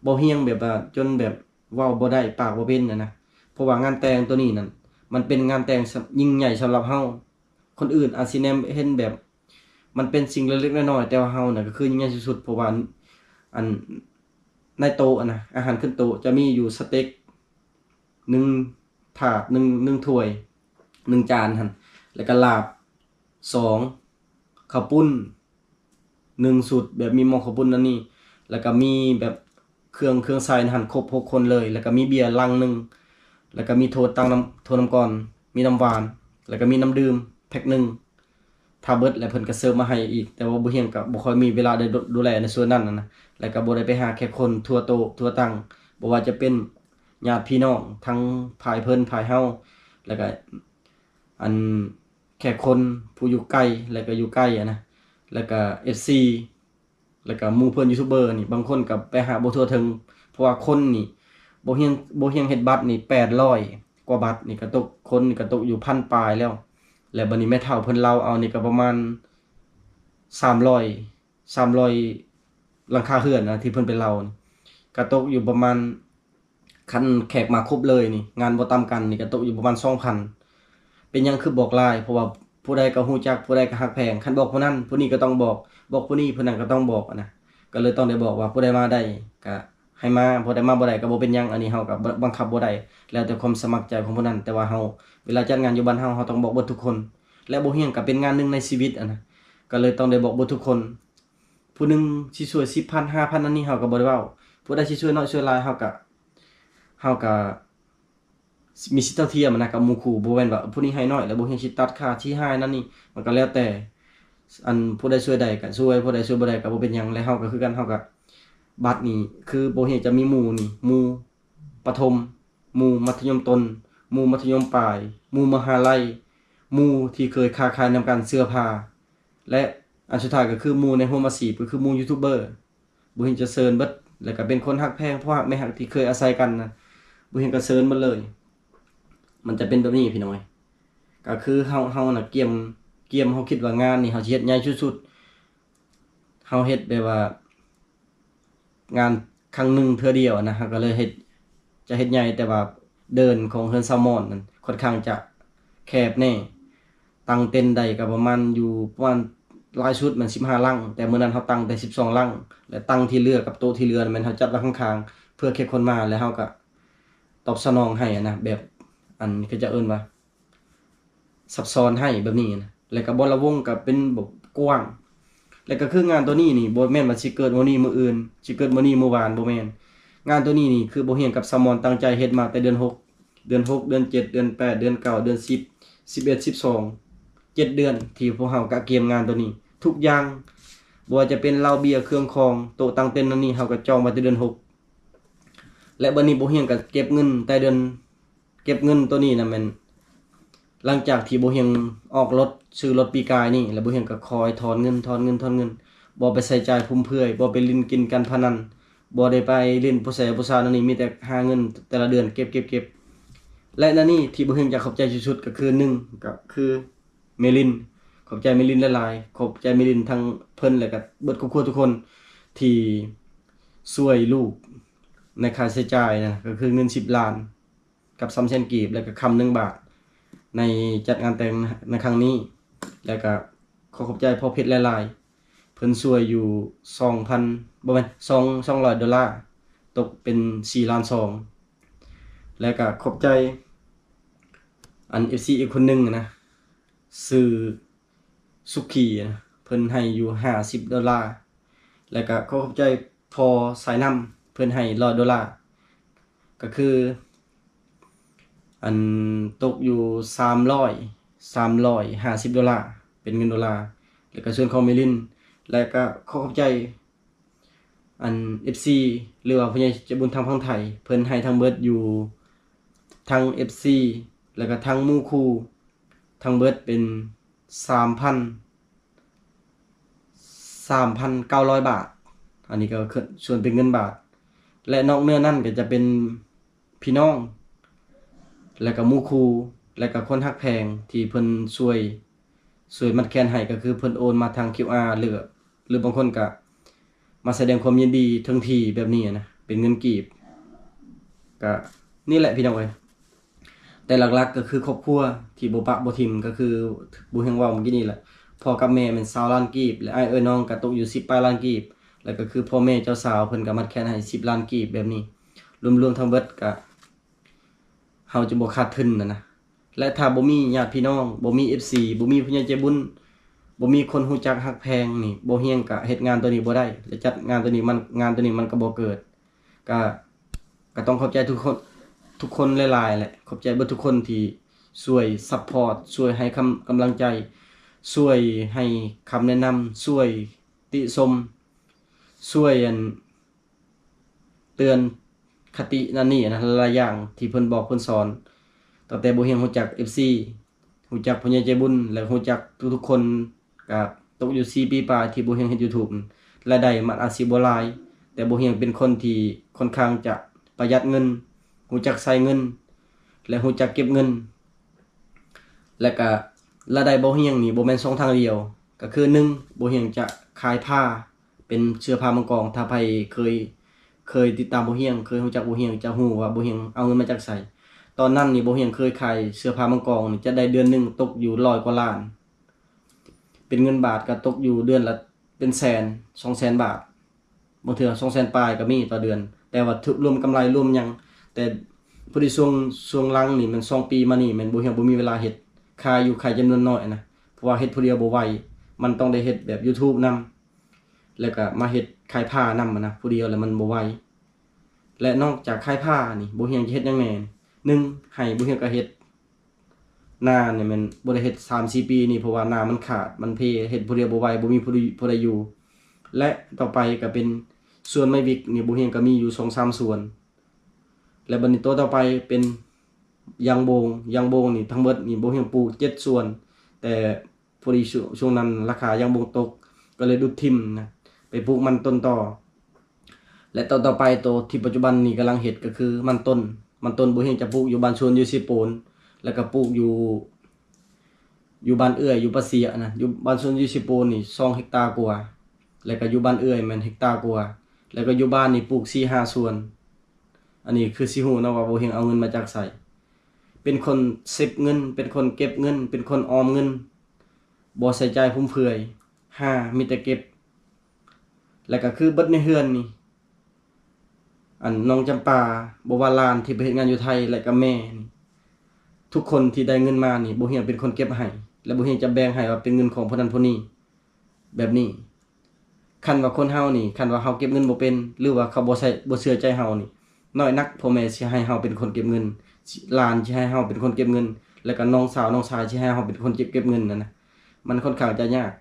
ບໍ່ຮຽງ ແບບວ່າຈົນແບບເວົ້າບໍ່ໄດ້ ປາກບໍ່ເປັນຫັ້ນນະ. ເພາະວ່າງານແຕ່ງໂຕນີ້ນັ້ນ ມັນເປັນງານແຕ່ງ ສ- ຍິ່ງໃຫຍ່ສຳລັບເຮົາ. ຄົນອື່ນອາດຊິແນມເຫັນແບບມັນເປັນສິ່ງເລັກໆນ້ອຍໆ ແຕ່ວ່າເຮົານະກໍຄືຍິ່ງໃຫຍ່ທີ່ສຸດ ເພາະວ່າ ອັນ ໃນໂຕະຫັ້ນນະ ອາຫານຂຶ້ນໂຕະຈະມີຢູ່ສະເຕັກໜຶ່ງຖາດ ໜຶ່ງ ໜຶ່ງຖ້ວຍ ໜຶ່ງຈານຫັ້ນ ແລ້ວກໍລາບສອງ ເຂົ້າປຸ້ນ ໜຶ່ງຊຸດ ແບບມີໝໍ້ເຂົ້າປຸ້ນອັນນີ້ ແລ້ວກໍມີແບບເຄື່ອງ ເຄື່ອງໃຊ້ຫັ້ນຄົບຫົກຄົນເລີຍ ແລ້ວກໍມີເບຍລັງໜຶ່ງ ແລ້ວກໍມີຖ້ວຍ ຕັງນ້ຳ ຖ້ວຍນ້ຳກ້ອນ ມີນ້ຳຫວານ ແລ້ວກໍມີນ້ຳດື່ມແພັກໜຶ່ງ. ຖ້າເບິດແລ້ວເພິ່ນກໍເສີບມາໃຫ້ອີກ ແຕ່ວ່າບໍ່ຮຽງກໍບໍ່ຄ່ອຍມີເວລາໄດ້ດູ ດູແລໃນສ່ວນນັ້ນນະ ແລ້ວກໍບໍ່ໄດ້ໄປຫາແຂກຄົນທົ່ວໂຕະທົ່ວຕັ່ງ ບໍ່ວ່າຈະເປັນຍາດພີ່ນ້ອງທັງຝ່າຍເພິ່ນຝ່າຍເຮົາ ແລ້ວກໍ ອັນ ແຂກຄົນຜູ້ຢູ່ໃກ້ ແລ້ວກໍຢູ່ໃກ້ຫັ້ນນະ ແລ້ວກໍເອັຟຊີ ແລ້ວກໍໝູ່ເພື່ອນຢູທູບເບີນີ້ ບາງຄົນກໍໄປຫາບໍ່ທົ່ວເຖິງ ເພາະວ່າຄົນນີ້ບໍ່ຮຽງ ບໍ່ຮຽງເຮັດບັດນີ້ ແປດຮ້ອຍກວ່າບັດນີ້ກໍຕົກ ຄົນນີ້ກໍຕົກຢູ່ພັນປາຍແລ້ວ. ແລ້ວບັດນີ້ແມ່ເຖົ້າເພິ່ນເລົ່າເອົານີ້ກໍປະມານສາມຮ້ອຍ ສາມຮ້ອຍຫຼັງຄາເຮືອນນະ ທີ່ເພິ່ນໄປເລົ່ານີ້ ກໍຕົກຢູ່ປະມານ ຄັນແຂກມາຄົບເລີຍນີ້ ງານບໍ່ຕຳກັນນີ້ກໍຕົກຢູ່ປະມານສອງພັນ. ເປັນຫຍັງຄືບອກຫຼາຍ? ເພາະວ່າຜູ້ໃດກໍຮູ້ຈັກ ຜູ້ໃດກໍຮັກແພງ ຄັນບອກຜູ້ນັ້ນ ຜູ້ນີ້ກໍຕ້ອງບອກ ບອກຜູ້ນີ້ ຜູ້ນັ້ນກໍຕ້ອງບອກຫັ້ນນະ. ກໍເລີຍຕ້ອງໄດ້ບອກວ່າຜູ້ໃດມາໄດ້ກໍໃຫ້ມາ ຜູ້ໃດມາບໍ່ໄດ້ກໍບໍ່ເປັນຫຍັງ ອັນນີ້ເຮົາກໍບັງຄັບບໍ່ໄດ້ ແລ້ວແຕ່ຄວາມສະໝັກໃຈຂອງຜູ້ນັ້ນ. ແຕ່ວ່າເຮົາ ເວລາຈັດງານຢູ່ບ້ານເຮົາ ເຮົາຕ້ອງບອກເບິດທຸກຄົນ ແລະ ບໍ່ຮຽງກໍເປັນງານໜຶ່ງໃນຊີວິດຫັ້ນນະ ກໍເລີຍຕ້ອງໄດ້ບອກເບິດທຸກຄົນ. ຜູ້ໜຶ່ງຊິຊ່ວຍສິບພັນ ຫ້າພັນ ອັນນີ້ເຮົາກໍບໍ່ໄດ້ເວົ້າ ຜູ້ໃດຊິຊ່ວຍໜ້ອຍຊ່ວຍຫຼາຍ ເຮົາກໍ ເຮົາກໍມີສິດເທົ່າທຽມນະກັບໝູ່ຄູ່ ບໍ່ແມ່ນວ່າຜູ້ນີ້ໃຫ້ໜ້ອຍແລ້ວຜູ້ນີ້ຊິຕັດຂາດຊິຮ້າຍນັ້ນນີ້ ມັນກໍແລ້ວແຕ່ ອັນ ຜູ້ໃດຊ່ວຍໄດ້ກໍຊ່ວຍ ຜູ້ໃດຊ່ວຍບໍ່ໄດ້ກໍບໍ່ເປັນຫຍັງ. ແລະ ເຮົາກໍຄືກັນ ເຮົາກໍ ບັດນີ້ຄືບໍ່ເຮັດ ຈະມີໝູ່ນີ້ ໝູ່ປະຖົມ ໝູ່ມັດທະຍົມຕົ້ນ ໝູ່ມັດທະຍົມປາຍ ໝູ່ມະຫາໄລ ໝູ່ທີ່ເຄີຍຄ້າຂາຍນຳກັນເສື້ອຜ້າ ແລະ ອັນສຸດທ້າຍກໍຄືໝູ່ໃນຮ່ວມອາຊີບ ກໍຄືໝູ່ຢູທູບເບີ ບໍ່ເຫັນຈະເຊີນເບິດ ແລ້ວກໍເປັນຄົນຮັກແພງ ພໍ່ຮັກແມ່ຮັກທີ່ເຄີຍອາໄສກັນນະ ບໍ່ເຫັນກໍເຊີນເບິດເລີຍ. ມັນຈະເປັນແບບນີ້ພີ່ນ້ອງເອີຍ ກໍຄືເຮົາ ເຮົານະກຽມ ກຽມ ເຮົາຄິດວ່າງານນີ້ເຮົາຊິເຮັດໃຫຍ່ສຸດໆ ເຮົາເຮັດແບບວ່າ ງານຄັ້ງໜຶ່ງເທື່ອດຽວນະ ເຮົາກໍເລີຍເຮັດ ຈະເຮັດໃຫຍ່ ແຕ່ວ່າເດີ່ນຂອງເຮືອນຊາວມອນນັ້ນຂ້ອນຂ້າງຈະແຄບແດ່ ຕັ້ງເຕັນໄດ້ກໍປະມານຢູ່ ປະມານຫຼາຍສຸດແມ່ນສິບຫ້າຫຼັງ ແຕ່ມື້ນັ້ນເຮົາຕັ້ງແຕ່ສິບສອງຫຼັງ ແລະ ຕັ່ງທີ່ເຫຼືອກັບໂຕະທີ່ເຫຼືອແມ່ນເຮົາຈັດໄວ້ຂ້າງໆ ເພື່ອແຂກຄົນມາ ແລະ ເຮົາກໍຕອບສະໜອງໃຫ້ນະ ແບບ ອັນ ເຂົາເຈົ້າເອີ້ນວ່າ ຊັບຊ້ອນໃຫ້ແບບນີ້ນະ ແລ້ວກໍບ່ອນລະວົງກໍເປັນແບບກວ້າງ ແລ້ວກໍຄືງານໂຕນີ້ນີ້ ບໍ່ແມ່ນວ່າຊິເກີດມື້ນີ້ມື້ອື່ນ ຊິເກີດມື້ນີ້ມື້ວານ ບໍ່ແມ່ນ. ງານໂຕນີ້ນີ້ຄືບໍ່ຮຽງກັບຊາວມອນຕັ້ງໃຈເຮັດມາແຕ່ເດືອນຫົກ ເດືອນຫົກ ເດືອນເຈັດ ເດືອນແປດ ເດືອນເກົ້າ ເດືອນສິບ ສິບເອັດ ສິບສອງ ເຈັດເດືອນ ທີ່ພວກເຮົາກະກຽມງານໂຕນີ້ທຸກຢ່າງ ບໍ່ວ່າຈະເປັນເຫຼົ້າເບຍ ເຄື່ອງຂອງ ໂຕະຕັ່ງເຕັນນັ້ນນີ້ ເຮົາກໍຈອງໄວ້ແຕ່ເດືອນຫົກ ແລະ ບັດນີ້ບໍ່ຮຽງກໍເກັບເງິນແຕ່ເດືອນ ເກັບເງິນໂຕນີ້ນະແມ່ນ ຫຼັງຈາກທີ່ບໍ່ຮຽງອອກລົດ ຊື້ລົດປີກາຍນີ້ ແລ້ວບໍ່ຮຽງກໍຄອຍຖອນເງິນ ຖອນເງິນ ຖອນເງິນ ບໍ່ໄປໃຊ້ຈ່າຍຟຸມເຟືອຍ ບໍ່ໄປຫຼິ້ນກິນການພະນັນ ບໍ່ໄດ້ໄປຫຼິ້ນຜູ້ແຊຜູ້ສາວແນວນີ້ ມີແຕ່ຫາເງິນແຕ່ລະເດືອນເກັບ ເກັບ ເກັບ ແລະ ແນວນີ້ທີ່ບໍ່ຮຽງຢາກຂອບໃຈທີ່ສຸດກໍຄື ໜຶ່ງ ກໍຄືເມລິນ ຂອບໃຈເມລິນຫຼາຍໆ ຂອບໃຈເມລິນທັງເພິ່ນ ແລ້ວກໍເບິດຄອບຄົວທຸກຄົນທີ່ຊ່ວຍລູກໃນຄ່າໃຊ້ຈ່າຍນະ ກໍຄືເງິນສິບລ້ານ ກັບສາມແສນກີບ ແລ້ວກໍຄຳໜຶ່ງບາດ ໃນຈັດງານແຕ່ງໃນຄັ້ງນີ້ ແລ້ວກໍຂໍຂອບໃຈພໍ່ເພັດຫຼາຍໆ ເພິ່ນຊ່ວຍຢູ່ສອງພັນ ບໍ່ແມ່ນ ສອງ ສອງຮ້ອຍໂດລາ ຕົກເປັນສີ່ລ້ານສອງ ແລ້ວກໍຂອບໃຈ ອັນ ເອັຟຊີ ອີກຄົນໜຶ່ງນະ ຊື່ສຸຂີນະ ເພິ່ນໃຫ້ຢູ່ຫ້າສິບໂດລາ ແລ້ວກະຂໍຂອບໃຈພໍ່ສາຍນ້ຳ ເພິ່ນໃຫ້ຮ້ອຍໂດລາ ກະຄື ອັນ ຕົກຢູ່ສາມຮ້ອຍ ສາມຮ້ອຍຫ້າສິບໂດລາ ເປັນເງິນໂດລາ ແລ້ວກະສ່ວນຂອງເມລິນ ແລ້ວກະຂໍຂອບໃຈ ອັນ ເອັຟຊີ ຫຼືວ່າຜູ້ໃຫຍ່ໃຈບຸນທາງຝັ່ງໄທ ເພິ່ນໃຫ້ທັງເບິດຢູ່ ທັງ ເອັຟຊີ ແລ້ວກະທັງໝູ່ຄູ່ ທັງເບິດເປັນສາມພັນ ສາມພັນເກົ້າຮ້ອຍບາດ ອັນນີ້ກໍສ່ວນເປັນເງິນບາດ ແລະ ນອກເໜືອນັ້ນກໍຈະເປັນພີ່ນ້ອງ ແລະ ກໍໝູ່ຄູ່ ແລະ ກໍຄົນຮັກແພງທີ່ເພິ່ນຊ່ວຍ ຊ່ວຍມັດແຂນໃຫ້ ກໍຄືເພິ່ນໂອນມາທາງ ຄິວອາ ຫຼື ຫຼືບາງຄົນກໍມາສະແດງຄວາມຍິນດີເຖິງທີ່ແບບນີ້ນະ ເປັນເງິນກີບ. ກໍນີ້ແຫຼະພີ່ນ້ອງເອີຍ. ແຕ່ຫຼັກໆກໍຄືຄອບຄົວທີ່ບໍ່ປະບໍ່ຖິ້ມ ກໍຄືບໍ່ຮຽງເວົ້າມື້ກີ້ນີ້ແຫຼະ ພໍ່ກັບແມ່ແມ່ນຊາວລ້ານກີບ ແລະ ອ້າຍເອື້ອຍນ້ອງກໍຕົກຢູ່ສິບປາຍລ້ານກີບ ແລ້ວກໍຄືພໍ່ແມ່ເຈົ້າສາວເພິ່ນກໍມັດແຂນໃຫ້ສິບລ້ານກີບແບບນີ້ ລວມໆທັງເບິດກໍເຮົາຈະບໍ່ຂາດທຶນຫັ້ນນະ. ແລະ ຖ້າບໍ່ມີຍາດພີ່ນ້ອງ ບໍ່ມີເອັຟຊີ ບໍ່ມີຜູ້ໃຫຍ່ໃຈບຸນ ບໍ່ມີຄົນຮູ້ຈັກຮັກແພງນີ້ ບໍ່ຮຽງກໍເຮັດງານໂຕນີ້ບໍ່ໄດ້ ແລະ ຈັດງານໂຕນີ້ມັນ ງານໂຕນີ້ມັນກໍບໍ່ເກີດ. ກະ ກະຕ້ອງຂອບໃຈທຸກຄົນ ທຸກຄົນຫຼາຍໆແຫຼະ ຂອບໃຈເບິດທຸກຄົນທີ່ຊ່ວຍຊັບພອດ ຊ່ວຍໃຫ້ຄຳ ກຳລັງໃຈ ຊ່ວຍໃຫ້ຄຳແນະນຳ ຊ່ວຍຕິຊົມ ຊ່ວຍ ອັນ ເຕືອນຄະຕິນັ້ນນີ້ນະ ຫຼາຍໆຢ່າງທີ່ເພິ່ນບອກເພິ່ນສອນ ຕັ້ງແຕ່ບໍ່ຮຽງຮູ້ຈັກເອັຟຊີ ຮູ້ຈັກຜູ້ໃຫຍ່ໃຈບຸນ ແລະ ຮູ້ຈັກທຸກໆຄົນ ກະຕົກຢູ່ສີ່ປີປາຍທີ່ບໍ່ຮຽງເຮັດ YouTube ລາຍໄດ້ມັນອາດຊິບໍ່ຫຼາຍ ແຕ່ບໍ່ຮຽງເປັນຄົນທີ່ຄ່ອນຂ້າງຈະປະຢັດເງິນ ຮູ້ຈັກໃຊ້ເງິນ ແລະ ຮູ້ຈັກເກັບເງິນ ແລະ ກະລາຍໄດ້ບໍ່ຮຽງນີ້ບໍ່ແມ່ນຊ່ອງທາງດຽວ ກະຄື ໜຶ່ງ ບໍ່ຮຽງຈະຂາຍຜ້າ ເປັນເສື້ອຜ້າມັງກອງ ຖ້າໃຜເຄີຍ ເຄີຍຕິດຕາມບໍ່ຮຽງ ເຄີຍຮູ້ຈັກບໍ່ຮຽງ ຈະຮູ້ວ່າບໍ່ຮຽງເອົາເງິນມາຈາກໃສ. ຕອນນັ້ນນີ້ບໍ່ຮຽງເຄີຍຂາຍເສື້ອຜ້າມັງກອງນີ້ ຈະໄດ້ເດືອນໜຶ່ງຕົກຢູ່ຮ້ອຍກວ່າລ້ານ ເປັນເງິນບາດກໍຕົກຢູ່ເດືອນລະເປັນແສນ ສອງແສນບາດ ບາງເທື່ອສອງແສນປາຍກໍມີຕໍ່ເດືອນ ແຕ່ວ່າຖືກລວມກຳໄລລວມຫຍັງ ແຕ່ພໍດີຊ່ວງ ຊ່ວງຫຼັງນີ້ແມ່ນສອງປີມານີ້ແມ່ນບໍ່ຮຽງບໍ່ມີເວລາເຮັດ ຂາຍຢູ່ຂາຍຈຳນວນນ້ອຍນະ ເພາະວ່າເຮັດຜູ້ດຽວບໍ່ໄຫວ ມັນຕ້ອງໄດ້ເຮັດແບບ YouTube ນຳ ແລ້ວກໍມາເຮັດຂາຍຜ້ານຳນະ ຜູ້ດຽວແລ້ວມັນບໍ່ໄຫວ. ແລະ ນອກຈາກຂາຍຜ້ານີ້ ບໍ່ຮຽງຈະເຮັດຫຍັງແດ່? ໜຶ່ງ ໄຮ່ບໍ່ຮຽງກໍເຮັດ ນານີ້ແມ່ນບໍ່ໄດ້ເຮັດສາມສີ່ປີນີ້ ເພາະວ່ານາມັນຂາດ ມັນເພ ເຮັດຜູ້ດຽວບໍ່ໄຫວ ບໍ່ມີຜູ້ໃດ ຜູ້ໃດຢູ່. ແລະ ຕໍ່ໄປກໍເປັນສວນໄມ້ວິກນີ້ ບໍ່ຮຽງກໍມີຢູ່ສອງສາມສວນ. ແລະ ບັດນີ້ໂຕຕໍ່ໄປເປັນຢາງໂບງ ຢາງໂບງນີ້ ທັງເບິດນີ້ບໍ່ຮຽງປູກເຈັດສວນ ແຕ່ ພໍດີຊ່ວງ ຊ່ວງນັ້ນລາຄາຢາງບົງຕົກ ກໍເລີຍດຸດຖິ້ມນະ ໄປປູກມັນຕົ້ນຕໍ່ ແລະ ຕໍ່ ຕໍ່ໄປໂຕທີ່ປັດຈຸບັນນີ້ກຳລັງເຮັດກໍຄືມັນຕົ້ນ ມັນຕົ້ນບໍ່ຮຽງຈະປູກຢູ່ບ້ານສວນຢູ່ເຊໂປນ ແລ້ວກໍປູກຢູ່ ຢູ່ບ້ານເອື້ອຍຢູ່ປາເຊຍນະ ຢູ່ບ້ານສວນຢູ່ເຊໂປນນີ້ສອງເຮັກຕາກວ່າ ແລ້ວກໍຢູ່ບ້ານເອື້ອຍແມ່ນເຮັກຕາກວ່າ ແລ້ວກໍຢູ່ບ້ານນີ້ປູກສີ່ຫ້າສວນ. ອັນນີ້ຄືຊິຮູ້ເນາະວ່າບໍ່ຮຽງເອົາເງິນມາຈາກໃສ ເປັນຄົນເຊັບເງິນ ເປັນຄົນເກັບເງິນ ເປັນຄົນອອມເງິນ ບໍ່ໃຊ້ຈ່າຍຟຸມເຟືອຍ ຫ້າ ມີແຕ່ເກັບ ແລ້ວກໍຄືເບິດໃນເຮືອນນີ້ ອັນນ້ອງຈຳປາ ບໍ່ວ່າຫຼານທີ່ໄປເຮັດງານຢູ່ໄທ ແລະກໍແມ່ນີ້ ທຸກຄົນທີ່ໄດ້ເງິນມານີ້ ບໍ່ຮຽງເປັນຄົນເກັບໃຫ້ ແລະບໍ່ຮຽງຈະແບ່ງໃຫ້ວ່າເປັນເງິນຂອງຜູ້ນັ້ນຜູ້ນີ້ ແບບນີ້. ຄັນວ່າຄົນເຮົານີ້ ຄັນວ່າເຮົາເກັບເງິນບໍ່ເປັນ ຫຼືວ່າເຂົາບໍ່ໃຊ້ ບໍ່ເຊື່ອໃຈເຮົານີ້ ນ້ອຍນັກພໍ່ແມ່ຊິໃຫ້ເຮົາເປັນຄົນເກັບເງິນ ຫຼານຊິໃຫ້ເຮົາເປັນຄົນເກັບເງິນ ແລ້ວກໍນ້ອງສາວນ້ອງຊາຍຊິໃຫ້ເຮົາເປັນຄົນເກັບ ເກັບເງິນຫັ້ນນະ ມັນຄ່ອນຂ້າງຈະຍາກ.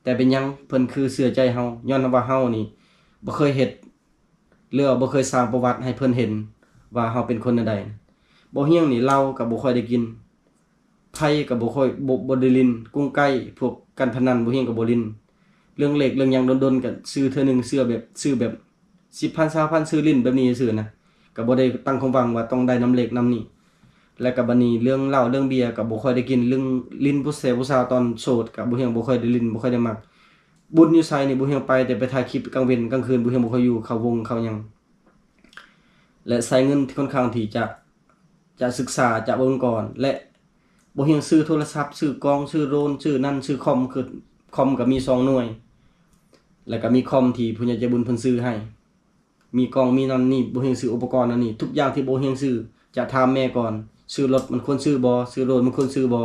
ແຕ່ເປັນຫຍັງເພິ່ນຄືເຊື່ອໃຈເຮົາ? ຍ້ອນວ່າເຮົານີ້ບໍ່ເຄີຍເຮັດ ຫຼືວ່າບໍ່ເຄີຍສ້າງປະຫວັດໃຫ້ເພິ່ນເຫັນວ່າເຮົາເປັນຄົນແນວໃດ. ບໍ່ຮຽງນີ້ເຫຼົ້າກໍບໍ່ຄ່ອຍໄດ້ກິນ ໄພກໍບໍ່ຄ່ອຍ ບໍ່ ບໍ່ໄດ້ຫຼິ້ນ ກຸ້ງໄກ່ ພວກການພະນັນບໍ່ຮຽງກໍບໍ່ຫຼິ້ນ. ເລື່ອງເລກເລື່ອງຫຍັງດົນໆກໍຊື້ເທື່ອໜຶ່ງ ເຊື່ອແບບ ຊື້ແບບສິບພັນ ຊາວພັນ ຊື້ຫຼິ້ນແບບນີ້ຊື່ໆນະ ກໍບໍ່ໄດ້ຕັ້ງຄວາມຫວັງວ່າຕ້ອງໄດ້ນຳເລກນຳນີ້. ແລ້ວກໍບັດນີ້ເລື່ອງເຫຼົ້າເລື່ອງເບຍກໍບໍ່ຄ່ອຍໄດ້ກິນ ເລື່ອງຫຼິ້ນຜູ້ແຊຜູ້ສາວຕອນໂສດກໍບໍ່ຮຽງບໍ່ຄ່ອຍໄດ້ຫຼິ້ນ ບໍ່ຄ່ອຍໄດ້ມັກ. ບຸນຢູ່ໃສນີ້ບໍ່ຮຽງໄປ ແຕ່ໄປຖ່າຍຄລິບກາງເວັນ ກາງຄືນບໍ່ຮຽງບໍ່ຄ່ອຍຢູ່ ເຂົ້າວົງເຂົ້າຫຍັງ. ແລະ ໃຊ້ເງິນທີ່ຄ່ອນຂ້າງທີ່ຈະ ຈະສຶກສາ ຈະເບິ່ງກ່ອນ ແລະ ບໍ່ຮຽງຊື້ໂທລະສັບ ຊື້ກ້ອງ ຊື້ໂດຣນ ຊື້ນັ້ນ ຊື້ຄອມ ຄືຄອມກໍມີສອງໜ່ວຍ ແລ້ວກໍມີຄອມທີ່ຜູ້ໃຫຍ່ໃຈບຸນເພິ່ນຊື້ໃຫ້ ມີກ້ອງ ມີນັ້ນນີ້ ບໍ່ຮຽງຊື້ອຸປະກອນອັນນີ້ ທຸກຢ່າງທີ່ບໍ່ຮຽງຊື້ ຈະຖາມແມ່ກ່ອນ ຊື້ລົດມັນຄວນຊື້ບໍ່? ຊື້ໂດຣນມັນຄວນຊື້ບໍ່?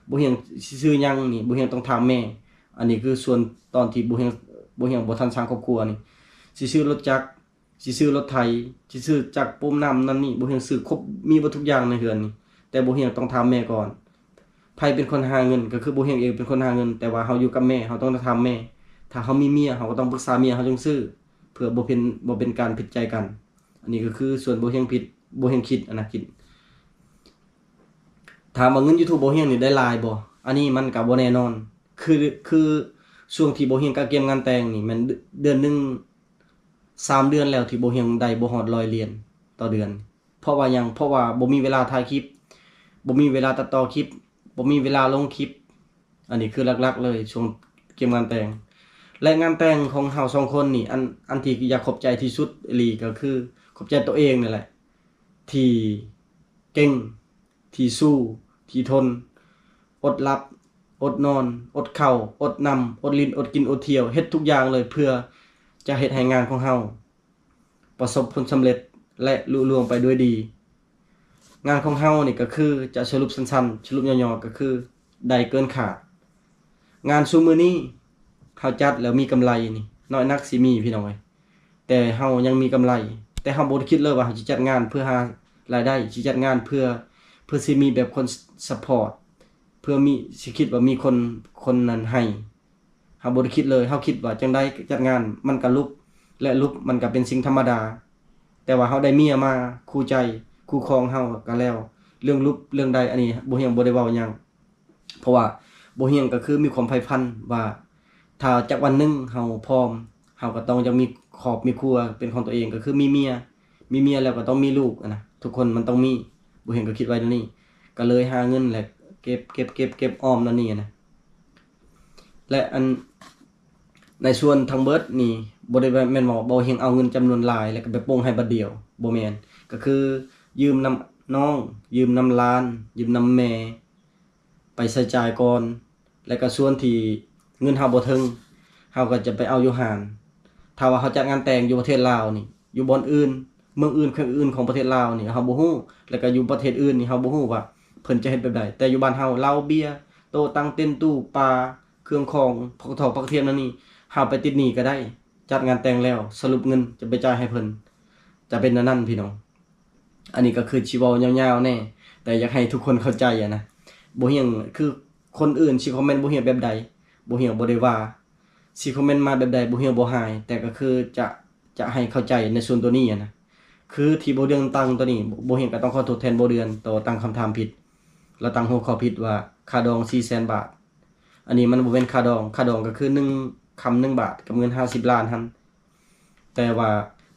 ບໍ່ຮຽງຊິຊື້ຫຍັງນີ້ ບໍ່ຮຽງຕ້ອງຖາມແມ່. ອັນນີ້ຄືສ່ວນຕອນທີ່ບໍ່ຮຽງ ບໍ່ຮຽງບໍ່ທັນສ້າງຄອບຄົວນີ້ ຊິຊື້ລົດຈັກ ຊິຊື້ລົດໄຖ ຊິຊື້ຈັກປຸ້ມນ້ຳນັ້ນນີ້ ບໍ່ຮຽງຊື້ຄົບ ມີເບິດທຸກຢ່າງໃນເຮືອນນີ້ ແຕ່ບໍ່ຮຽງຕ້ອງຖາມແມ່ກ່ອນ. ໃຜເປັນຄົນຫາເງິນ? ກໍຄືບໍ່ຮຽງເອງເປັນຄົນຫາເງິນ ແຕ່ວ່າເຮົາຢູ່ກັບແມ່ ເຮົາຕ້ອງໄດ້ຖາມແມ່. ຖ້າເຮົາມີເມຍ ເຮົາກໍຕ້ອງປຶກສາເມຍ ເຮົາຈຶ່ງຊື້ ເພື່ອບໍ່ເປັນ ບໍ່ເປັນການຜິດໃຈກັນ. ອັນນີ້ກໍຄືສ່ວນບໍ່ຮຽງຜິດ ບໍ່ຮຽງຄິດ ອັນນະ ຄິດ. ຖາມວ່າເງິນ YouTube ບໍ່ຮຽງນີ້ໄດ້ຫຼາຍບໍ່? ອັນນີ້ມັນກໍບໍ່ແນ່ນອນ ຄື ຄືຊ່ວງທີ່ບໍ່ຮຽງກະກຽມງານແຕ່ງນີ້ ແມ່ນເດືອນໜຶ່ງ ສາມເດືອນແລ້ວທີ່ບໍ່ຮຽງໄດ້ບໍ່ຮອດຮ້ອຍຫຼຽນຕໍ່ເດືອນ. ເພາະວ່າຫຍັງ? ເພາະວ່າບໍ່ມີເວລາຖ່າຍຄລິບ, ບໍ່ມີເວລາຕັດຕໍ່ຄລິບ, ບໍ່ມີເວລາລົງຄລິບ. ອັນນີ້ຄືຫຼັກໆເລີຍ ຊ່ວງກຽມງານແຕ່ງ ແລະ ງານແຕ່ງຂອງເຮົາສອງຄົນນີ້ ອັນ ອັນທີ່ຢາກຂອບໃຈທີ່ສຸດອີ່ຫຼີກໍຄືຂອບໃຈຕົວເອງນີ້ແຫຼະ ທີ່ເກັ່ງ, ທີ່ສູ້, ທີ່ທົນ, ອົດຫຼັບ, ອົດນອນ, ອົດເຂົ້າ, ອົດນຳ, ອົດຫຼິ້ນ, ອົດກິນ, ອົດທ່ຽວ, ເຮັດທຸກຢ່າງເລີຍ ເພື່ອຈະເຮັດໃຫ້ງານຂອງເຮົາປະສົບຜົນສຳເລັດ ແລະ ລຸລ່ວງໄປດ້ວຍດີ. ງານຂອງເຮົານີ້ກໍຄື ຈະສະຫຼຸບສັ້ນໆ ສະຫຼຸບຫຍໍ້ໆ ກໍຄືໄດ້ເກີນຄາດ. ງານຊຸມມື້ນີ້ເຮົາຈັດແລ້ວມີກຳໄລນີ້ ນ້ອຍນັກຊິມີ ພີ່ນ້ອງເອີຍ, ແຕ່ເຮົາຍັງມີກຳໄລ. ແຕ່ເຮົາບໍ່ໄດ້ຄິດເລີຍວ່າເຮົາຊິຈັດງານເພື່ອຫາລາຍໄດ້, ຊິຈັດງານເພື່ອ ເພື່ອຊິມີແບບຄົນຊັບພອດ, ເພື່ອມີ ຊິຄິດວ່າມີຄົນ ຄົນນັ້ນໃຫ້. ເຮົາບໍ່ໄດ້ຄິດເລີຍ, ເຮົາຄິດວ່າຈັ່ງໃດຈັດງານມັນກະຫຼຸບ ແລະ ຫຼຸບມັນກະເປັນສິ່ງທຳມະດາ. ແຕ່ວ່າເຮົາໄດ້ເມຍມາຄູ່ໃຈຄູ່ຄອງເຮົາກະແລ້ວ, ເລື່ອງຫຼຸບເລື່ອງໃດອັນນີ້ບໍ່ຮຽງບໍ່ໄດ້ເວົ້າຫຍັງ. ເພາະວ່າບໍ່ຮຽງກໍຄືມີຄວາມໃຝ່ຝັນວ່າ ຖ້າຈັກວັນໜຶ່ງເຮົາພ້ອມ, ເຮົາກໍຕ້ອງຢາກມີຄອບມີຄົວເປັນຂອງຕົວເອງ, ກໍຄືມີເມຍ, ມີເມຍແລ້ວກໍຕ້ອງມີລູກນະ, ທຸກຄົນມັນຕ້ອງມີ. ບໍ່ຮຽງກໍຄິດໄວ້ແນວນີ້, ກໍເລີຍຫາເງິນ ແລະ ເກັບ ເກັບ ເກັບ ເກັບອອມແນວນີ້ນະ. ແລະ ອັນ ໃນສ່ວນທັງເບິດນີ້ ບໍ່ໄດ້ແມ່ນວ່າບໍ່ຮຽງເອົາເງິນຈຳນວນຫຼາຍ ແລ້ວກໍໄປໂປ່ງໃຫ້ບາດດຽວ, ບໍ່ແມ່ນ. ກໍຄືຢືມນຳນ້ອງ, ຢືມນຳຫຼານ, ຢືມນຳແມ່ ໄປໃຊ້ຈ່າຍກ່ອນ, ແລ້ວກໍສ່ວນທີ່ເງິນເຮົາບໍ່ເຖິງ ເຮົາກໍຈະໄປເອົາຢູ່ຮ້ານ. ຖ້າວ່າເຮົາຈັດງານແຕ່ງຢູ່ປະເທດລາວນີ້, ຢູ່ບ່ອນອື່ນ, ເມືອງອື່ນ, ແຂວງອື່ນຂອງປະເທດລາວນີ້ ເຮົາບໍ່ຮູ້, ແລ້ວກໍຢູ່ປະເທດອື່ນນີ້ ເຮົາບໍ່ຮູ້ວ່າເພິ່ນຈະເຮັດແບບໃດ. ແຕ່ຢູ່ບ້ານເຮົາ ເຫຼົ້າ, ເບຍ, ໂຕະ, ຕັ່ງ, ເຕັນ, ຕູ້, ປາ, ເຄື່ອງຂອງ, ຜັກທອກ, ຜັກກະທຽມ ແນວນີ້ ເຮົາໄປຕິດໜີ້ກໍໄດ້. ຈັດງານແຕ່ງແລ້ວ ສະຫຼຸບເງິນຈະໄປຈ່າຍໃຫ້ເພິ່ນ, ຈະເປັນແນວນັ້ນ ພີ່ນ້ອງ. ອັນນີ້ກໍຄືຊິເວົ້າຍາວໆແດ່, ແຕ່ຢາກໃຫ້ທຸກຄົນເຂົ້າໃຈອະນະ. ບໍ່ຮຽງ ຄືຄົນອື່ນຊິຄອມເມັນບໍ່ຮຽງແບບໃດ, ບໍ່ຮຽງບໍ່ໄດ້ວ່າ. ຊິຄອມເມັນມາແບບໃດ ບໍ່ຮຽງບໍ່ຫາຍ, ແຕ່ກໍຄືຈະ ຈະໃຫ້ເຂົ້າໃຈໃນສ່ວນໂຕນີ້ອະນະ. ຄືທີ່ບໍ່ເດືອນຕັ້ງໂຕນີ້ ບໍ່ຮຽງກໍຕ້ອງຂໍໂທດແທນບໍ່ເດືອນ ຕໍ່ຕັ້ງຄຳຖາມຜິດ ແລະ ຕັ້ງຫົວຂໍ້ຜິດວ່າຄ່າດອງສີ່ແສນບາດ. ອັນນີ້ມັນບໍ່ແມ່ນຄ່າດອງ, ຄ່າດອງກໍຄືໜຶ່ງຄຳໜຶ່ງບາດ ກັບເງິນຫ້າສິບລ້ານຫັ້ນ. ແຕ່ວ່າ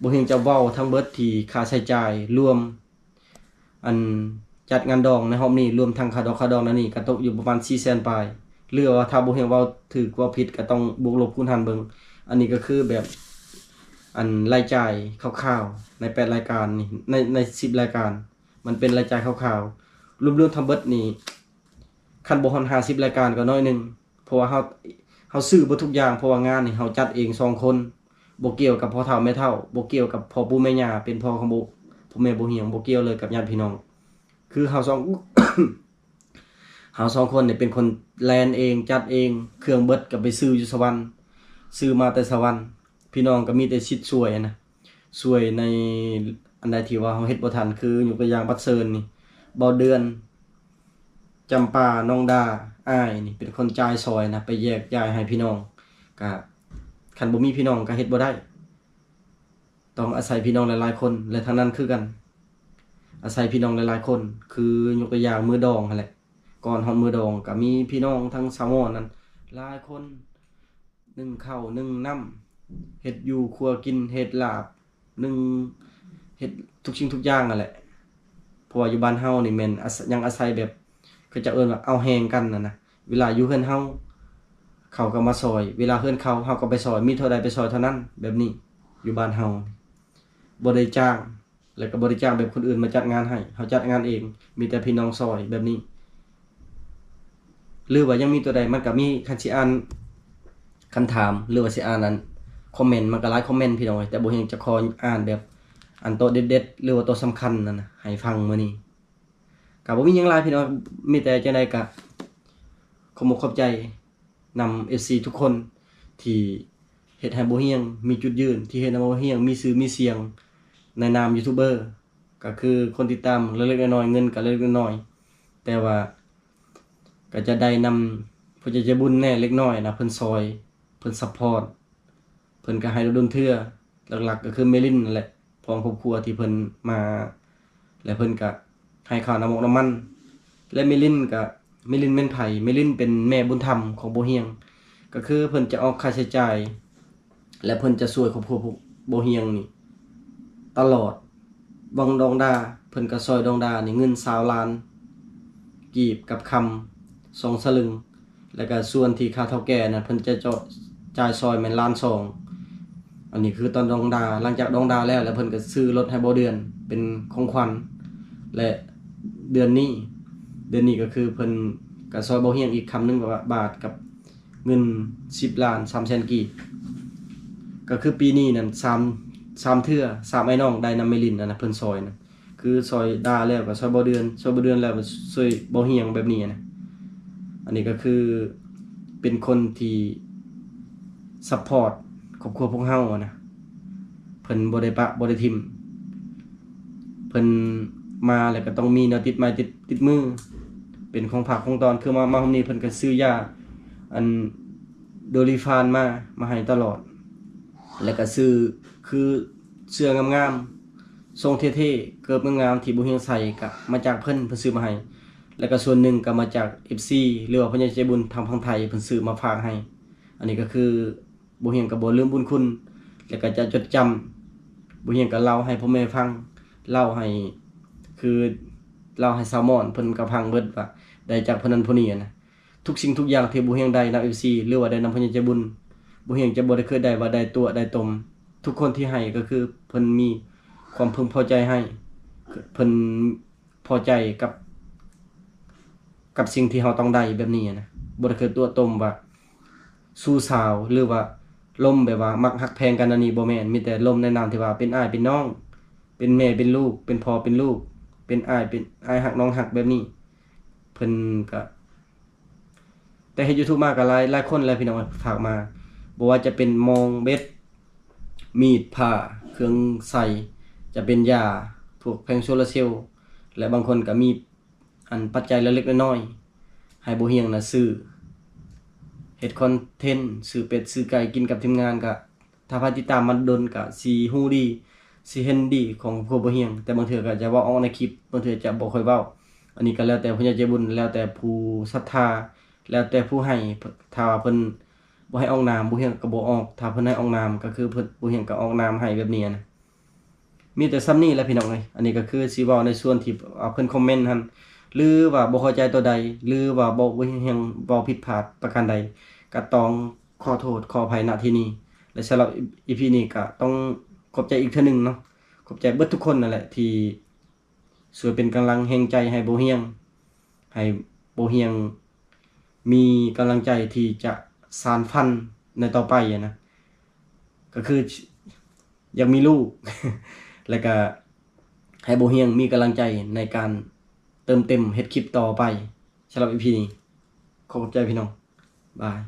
ບໍ່ຮຽງຈະເວົ້າທັງເບິດທີ່ຄ່າໃຊ້ຈ່າຍລວມ ອັນຈັດງານດອງໃນຮອບນີ້ ລວມທັງຄ່າດອກຄ່າດອງແນວນີ້ ກໍຕົກຢູ່ປະມານສີ່ແສນປາຍ. ຫຼືວ່າຖ້າບໍ່ຮຽງເວົ້າຖືກເວົ້າຜິດ ກໍຕ້ອງບວກລົບຄູນຫານເບິ່ງ. ອັນນີ້ກໍຄືແບບ ອັນລາຍຈ່າຍຄ່າວໆໃນແປດລາຍການນີ້ ໃນ ໃນສິບລາຍການ ມັນເປັນລາຍຈ່າຍຄ່າວໆ. ລວມໆທັງເບິດນີ້ ຄັນບໍ່ຮອດຫ້າສິບລາຍການກໍໜ້ອຍໜຶ່ງ, ເພາະວ່າເຮົາ ເຮົາຊື້ເບິດທຸກຢ່າງ, ເພາະວ່າງານນີ້ເຮົາຈັດເອງສອງຄົນ, ບໍ່ກ່ຽວກັບພໍ່ເຖົ້າແມ່ເຖົ້າ, ບໍ່ກ່ຽວກັບພໍ່ປູ່ແມ່ຍ່າ ເປັນພໍ່ຂອງ ພໍ່ແມ່ບໍ່ຮຽງ, ບໍ່ກ່ຽວເລີຍກັບຍາດພີ່ນ້ອງ. ຄືເຮົາສອງ ເຮົາສອງຄົນນີ້ເປັນຄົນແລນເອງ, ຈັດເອງ, ເຄື່ອງເບິດກໍໄປຊື້ຢູ່ສະຫວັນ, ຊື້ມາແຕ່ສະຫວັນ. ພີ່ນ້ອງກໍມີແຕ່ສິດຊ່ວຍນະ, ຊ່ວຍໃນອັນໃດທີ່ວ່າເຮົາເຮັດບໍ່ທັນ, ຄືຍົກຕົວຢ່າງບັດເຊີນນີ້, ເບົາເດືອນ, ຈຳປາ, ນ້ອງດາ, ອ້າຍນີ້ເປັນຄົນຈ່າຍຊ່ອຍນະ, ໄປແຍກຈ່າຍໃຫ້ພີ່ນ້ອງ. ກະຄັນບໍ່ມີພີ່ນ້ອງກໍເຮັດບໍ່ໄດ້, ຕ້ອງອາໄສພີ່ນ້ອງຫຼາຍໆຄົນ ແລະ ທາງນັ້ນຄືກັນ, ອາໄສພີ່ນ້ອງຫຼາຍໆຄົນ. ຄືຍົກຕົວຢ່າງມື້ດອງຫັ້ນແຫຼະ, ກ່ອນຮອດມື້ດອງກໍມີພີ່ນ້ອງທາງສາວມອນນັ້ນຫຼາຍຄົນ, ໜຶ້ງເຂົ້າໜຶ້ງນ້ຳ, ເຮັດຢູ່ຄົວກິນ, ເຮັດລາບ, ໜຶ້ງ, ເຮັດທຸກສິ່ງທຸກຢ່າງຫັ້ນແຫຼະ. ເພາະວ່າຢູ່ບ້ານເຮົານີ້ແມ່ນອາໄສ, ຍັງອາໄສແບບ ເຂົາເຈົ້າເອີ້ນວ່າເອົາແຮງກັນຫັ້ນນະ. ເວລາຢູ່ເຮືອນເຮົາ ເຂົາກໍມາຊ່ອຍ, ເວລາເຮືອນເຂົາ ເຮົາກໍໄປຊ່ອຍ, ມີເທົ່າໃດໄປຊ່ອຍເທົ່ານັ້ນ, ແບບນີ້. ຢູ່ບ້ານເຮົາບໍ່ໄດ້ຈ້າງ ແລ້ວກໍບໍ່ໄດ້ຈ້າງແບບຄົນອື່ນມາຈັດງານໃຫ້, ເຮົາຈັດງານເອງ, ມີແຕ່ພີ່ນ້ອງຊ່ອຍແບບນີ້. ຫຼືວ່າຍັງມີຕົວໃດ ມັນກໍມີ, ຄັນຊິອ່ານຄຳຖາມ ຫຼືວ່າຊິອ່ານອັນຄອມເມັນ ມັນກໍຫຼາຍຄອມເມັນ ພີ່ນ້ອງເອີຍ, ແຕ່ບໍ່ຮຽງຈະຂໍອ່ານແບບອັນໂຕເດັດໆ ຫຼືວ່າໂຕສຳຄັນນັ້ນນະ ໃຫ້ຟັງມື້ນີ້. ກໍບໍ່ມີຫຍັງຫຼາຍ ພີ່ນ້ອງ, ມີແຕ່ຈັ່ງໃດກໍຂອບອົກຂອບໃຈນຳເອັຟຊີທຸກຄົນ ທີ່ເຮັດໃຫ້ບໍ່ຮຽງມີຈຸດຢືນ, ທີ່ເຮັດໃຫ້ບໍ່ຮຽງມີຊື່ມີສຽງໃນນາມຢູທູບເບີ. ກໍຄືຄົນຕິດຕາມເລັກໆນ້ອຍໆ, ເງິນກໍເລັກໆນ້ອຍໆ, ແຕ່ວ່າກໍຈະໄດ້ນຳຜູ້ໃຈບຸນແດ່ເລັກນ້ອຍນະ, ເພິ່ນຊ່ອຍ, ເພິ່ນຊັບພອດ, ເພິ່ນກໍໃຫ້ດົນໆເທື່ອ. ຫຼັກໆກໍຄືແມ່ລິນນັ້ນແຫຼະ ພ້ອມຄອບຄົວທີ່ເພິ່ນມາ ແລະ ເພິ່ນກະໃຫ້ຄ່ານ້ຳມັນນ້ຳມັນ ແລະ ແມ່ລິນກະ ແມ່ລິນແມ່ນໃຜ? ແມ່ລິນເປັນແມ່ບຸນທຳຂອງບໍ່ຮຽງ, ກະຄືເພິ່ນຈະອອກຄ່າໃຊ້ຈ່າຍ ແລະ ເພິ່ນຈະຊ່ວຍຄອບຄົວພວກ ບໍ່ຮຽງນີ້ຕະຫຼອດ. ຫວ່າງດອງດາ ເພິ່ນກໍຊ່ອຍດອງດານີ້ເງິນຊາວລ້ານກີບກັບຄຳສອງສະລຶງ ແລ້ວກໍສ່ວນທີ່ຄ່າເຖົ້າແກ່ນັ້ນ ເພິ່ນຈະເຈາະ ຈ່າຍຊ່ອຍແມ່ນລ້ານສອງ. ອັນນີ້ຄືຕອນດອງດາ. ຫຼັງຈາກດອງດາແລ້ວ ແລ້ວເພິ່ນກໍຊື້ລົດໃຫ້ບໍ່ເດືອນເປັນຂອງຂວັນ ແລະ ເດືອນນີ້ ເດືອນນີ້ກໍຄືເພິ່ນກໍຊ່ອຍບໍ່ຮຽງອີກຄຳໜຶ່ງ ແບບວ່າບາດກັບ ເງິນສິບລ້ານສາມແສນກີບ. ກໍຄືປີນີ້ນັ້ນ ສາມ ສາມເທື່ອ ສາມອ້າຍນ້ອງໄດ້ນຳແມ່ລິນ ອັນນະ ເພິ່ນຊ່ອຍນະ ຄືຊ່ອຍດາແລ້ວກໍຊ່ອຍບໍ່ເດືອນ ຊ່ອຍບໍ່ເດືອນແລ້ວກໍຊ່ອຍບໍ່ຮຽງ ແບບນີ້ນະ. ອັນນີ້ກໍຄືເປັນຄົນທີ່ຊັບພອດຄອບຄົວພວກເຮົານະ ເພິ່ນບໍ່ໄດ້ປະບໍ່ໄດ້ຖິ້ມ. ເພິ່ນມາແລ້ວກໍຕ້ອງມີແນວຕິດໄມ້ຕິດ ຕິດມື ເປັນຂອງຝາກຂອງຕ້ອນ. ຄືມາ ມາຮອບນີ້ເພິ່ນກໍຊື້ຢາ ອັນ ໂດລິຟານມາ ມາໃຫ້ຕະຫຼອດ ແລ້ວກໍຊື້ ຄືເສື້ອງາມໆ ຊົງເທ່ໆ ເກີບງາມໆ ທີ່ບໍ່ຮຽງໃສ່ ກໍມາຈາກເພິ່ນ ເພິ່ນຊື້ມາໃຫ້. ແລ້ວກໍສ່ວນໜຶ່ງກໍມາຈາກເອັຟຊີ ຫຼືວ່າຜູ້ໃຫຍ່ໃຈບຸນທາງຝັ່ງໄທ ເພິ່ນຊື້ມາຝາກໃຫ້. ອັນນີ້ກໍຄື ບໍ່ຮຽງກໍບໍ່ລືມບຸນຄຸນ ແລ້ວກໍຈະຈົດຈຳ. ບໍ່ຮຽງກໍເລົ່າໃຫ້ພໍ່ແມ່ຟັງ ເລົ່າໃຫ້ ຄືເລົ່າໃຫ້ຊາວມອນເພິ່ນກໍຟັງເບິດວ່າ ໄດ້ຈາກຜູ້ນັ້ນຜູ້ນີ້ນະ. ທຸກສິ່ງທຸກຢ່າງທີ່ບໍ່ຮຽງໄດ້ນຳເອັຟຊີ ຫຼືວ່າໄດ້ນຳຜູ້ໃຫຍ່ໃຈບຸນ ບໍ່ຮຽງຈະບໍ່ໄດ້ເຄີຍໄດ້ວ່າໄດ້ຕົວະໄດ້ຕົມ. ທຸກຄົນທີ່ໃຫ້ກໍຄືເພິ່ນມີຄວາມເພິ່ງພໍໃຈໃຫ້ ເພິ່ນ ພໍໃຈກັບ ກັບສິ່ງທີ່ເຮົາຕ້ອງໄດ້ແບບນີ້ນະ. ບໍ່ໄດ້ເຄີຍຕົວະຕົມວ່າຊູ້ສາວ ຫຼືວ່າລົມແບບວ່າມັກຮັກແພງກັນ ອັນນີ້ບໍ່ແມ່ນ. ມີແຕ່ລົມໃນນາມທີ່ວ່າເປັນອ້າຍເປັນນ້ອງ ເປັນແມ່ເປັນລູກ ເປັນພໍ່ເປັນລູກ ເປັນອ້າຍເປັນ ອ້າຍຮັກນ້ອງຮັກແບບນີ້. ເພິ່ນກະ ແຕ່ເຮັດຢູທູບມາກໍຫຼາຍ ຫຼາຍຄົນແລ້ວພີ່ນ້ອງເອີຍ ຝາກມາ ບໍ່ວ່າຈະເປັນມອງເບັດ ມີດ ຜ້າ ເຄື່ອງໃຊ້ ຈະເປັນຢາ ພວກແຜງໂຊລາເຊວ ແລະ ບາງຄົນກໍມີອັນປັດໄຈເລັກໆນ້ອຍໆ ໃຫ້ບໍ່ຮຽງນະຊື້ ເຮັດຄອນເທັນ ຊື້ເປັດຊື້ໄກ່ກິນກັບທີມງານ. ກໍ ຖ້າໃຜຕິດຕາມມາດົນກໍຊິຮູ້ດີ ຊິເຫັນດີຂອງຄອບຄົວບໍ່ຮຽງ ແຕ່ບາງເທື່ອກໍຈະເວົ້າອອກໃນຄລິບ ບາງເທື່ອຈະບໍ່ຄ່ອຍເວົ້າ. ອັນນີ້ກໍແລ້ວແຕ່ຜູ້ໃຫຍ່ໃຈບຸນ ແລ້ວແຕ່ຜູ້ສັດທາ ແລ້ວແຕ່ຜູ້ໃຫ້. ຖ້າວ່າເພິ່ນບໍ່ໃຫ້ອອກນາມ ບໍ່ຮຽງກໍບໍ່ອອກ ຖ້າເພິ່ນໃຫ້ອອກນາມກໍຄືເພິ່ນ ບໍ່ຮຽງກໍອອກນາມໃຫ້ແບບນີ້ນະ. ມີແຕ່ສ່ຳນີ້ແຫຼະພີ່ນ້ອງເອີຍ. ອັນນີ້ກໍຄືຊິເວົ້າໃນສ່ວນທີ່ ເອີ ເພິ່ນຄອມເມັນຫັ້ນ ຫຼືວ່າບໍ່ເຂົ້າໃຈຕົວໃດ ຫຼືວ່າບໍ່ ບໍ່ຮຽງເວົ້າຜິດພາດປະການໃດ ກໍຕ້ອງ ຂໍໂທດຂໍອະໄພນະທີ່ນີ້ ແລະ ສຳລັບອີພີນີ້ກໍຕ້ອງຂອບໃຈອີກເທື່ອໜຶ່ງເນາະ ຂອບໃຈເບິດທຸກຄົນນັ້ນແຫຼະ ທີ່ຊ່ວຍເປັນກຳລັງແຮງໃຈໃຫ້ບໍ່ຮຽງ ໃຫ້ບໍ່ຮຽງມີກຳລັງໃຈທີ່ຈະສານຝັນໃນຕໍ່ໄປນະ ກໍຄືຢາກມີລູກ ແລ້ວກໍໃຫ້ບໍ່ຮຽງມີກຳລັງໃຈໃນການເຕີມເຕັມເຮັດຄລິບຕໍ່ໄປ. ສຳລັບອີພີນີ້ ຂໍຂອບໃຈພີ່ນ້ອງ ບາຍ.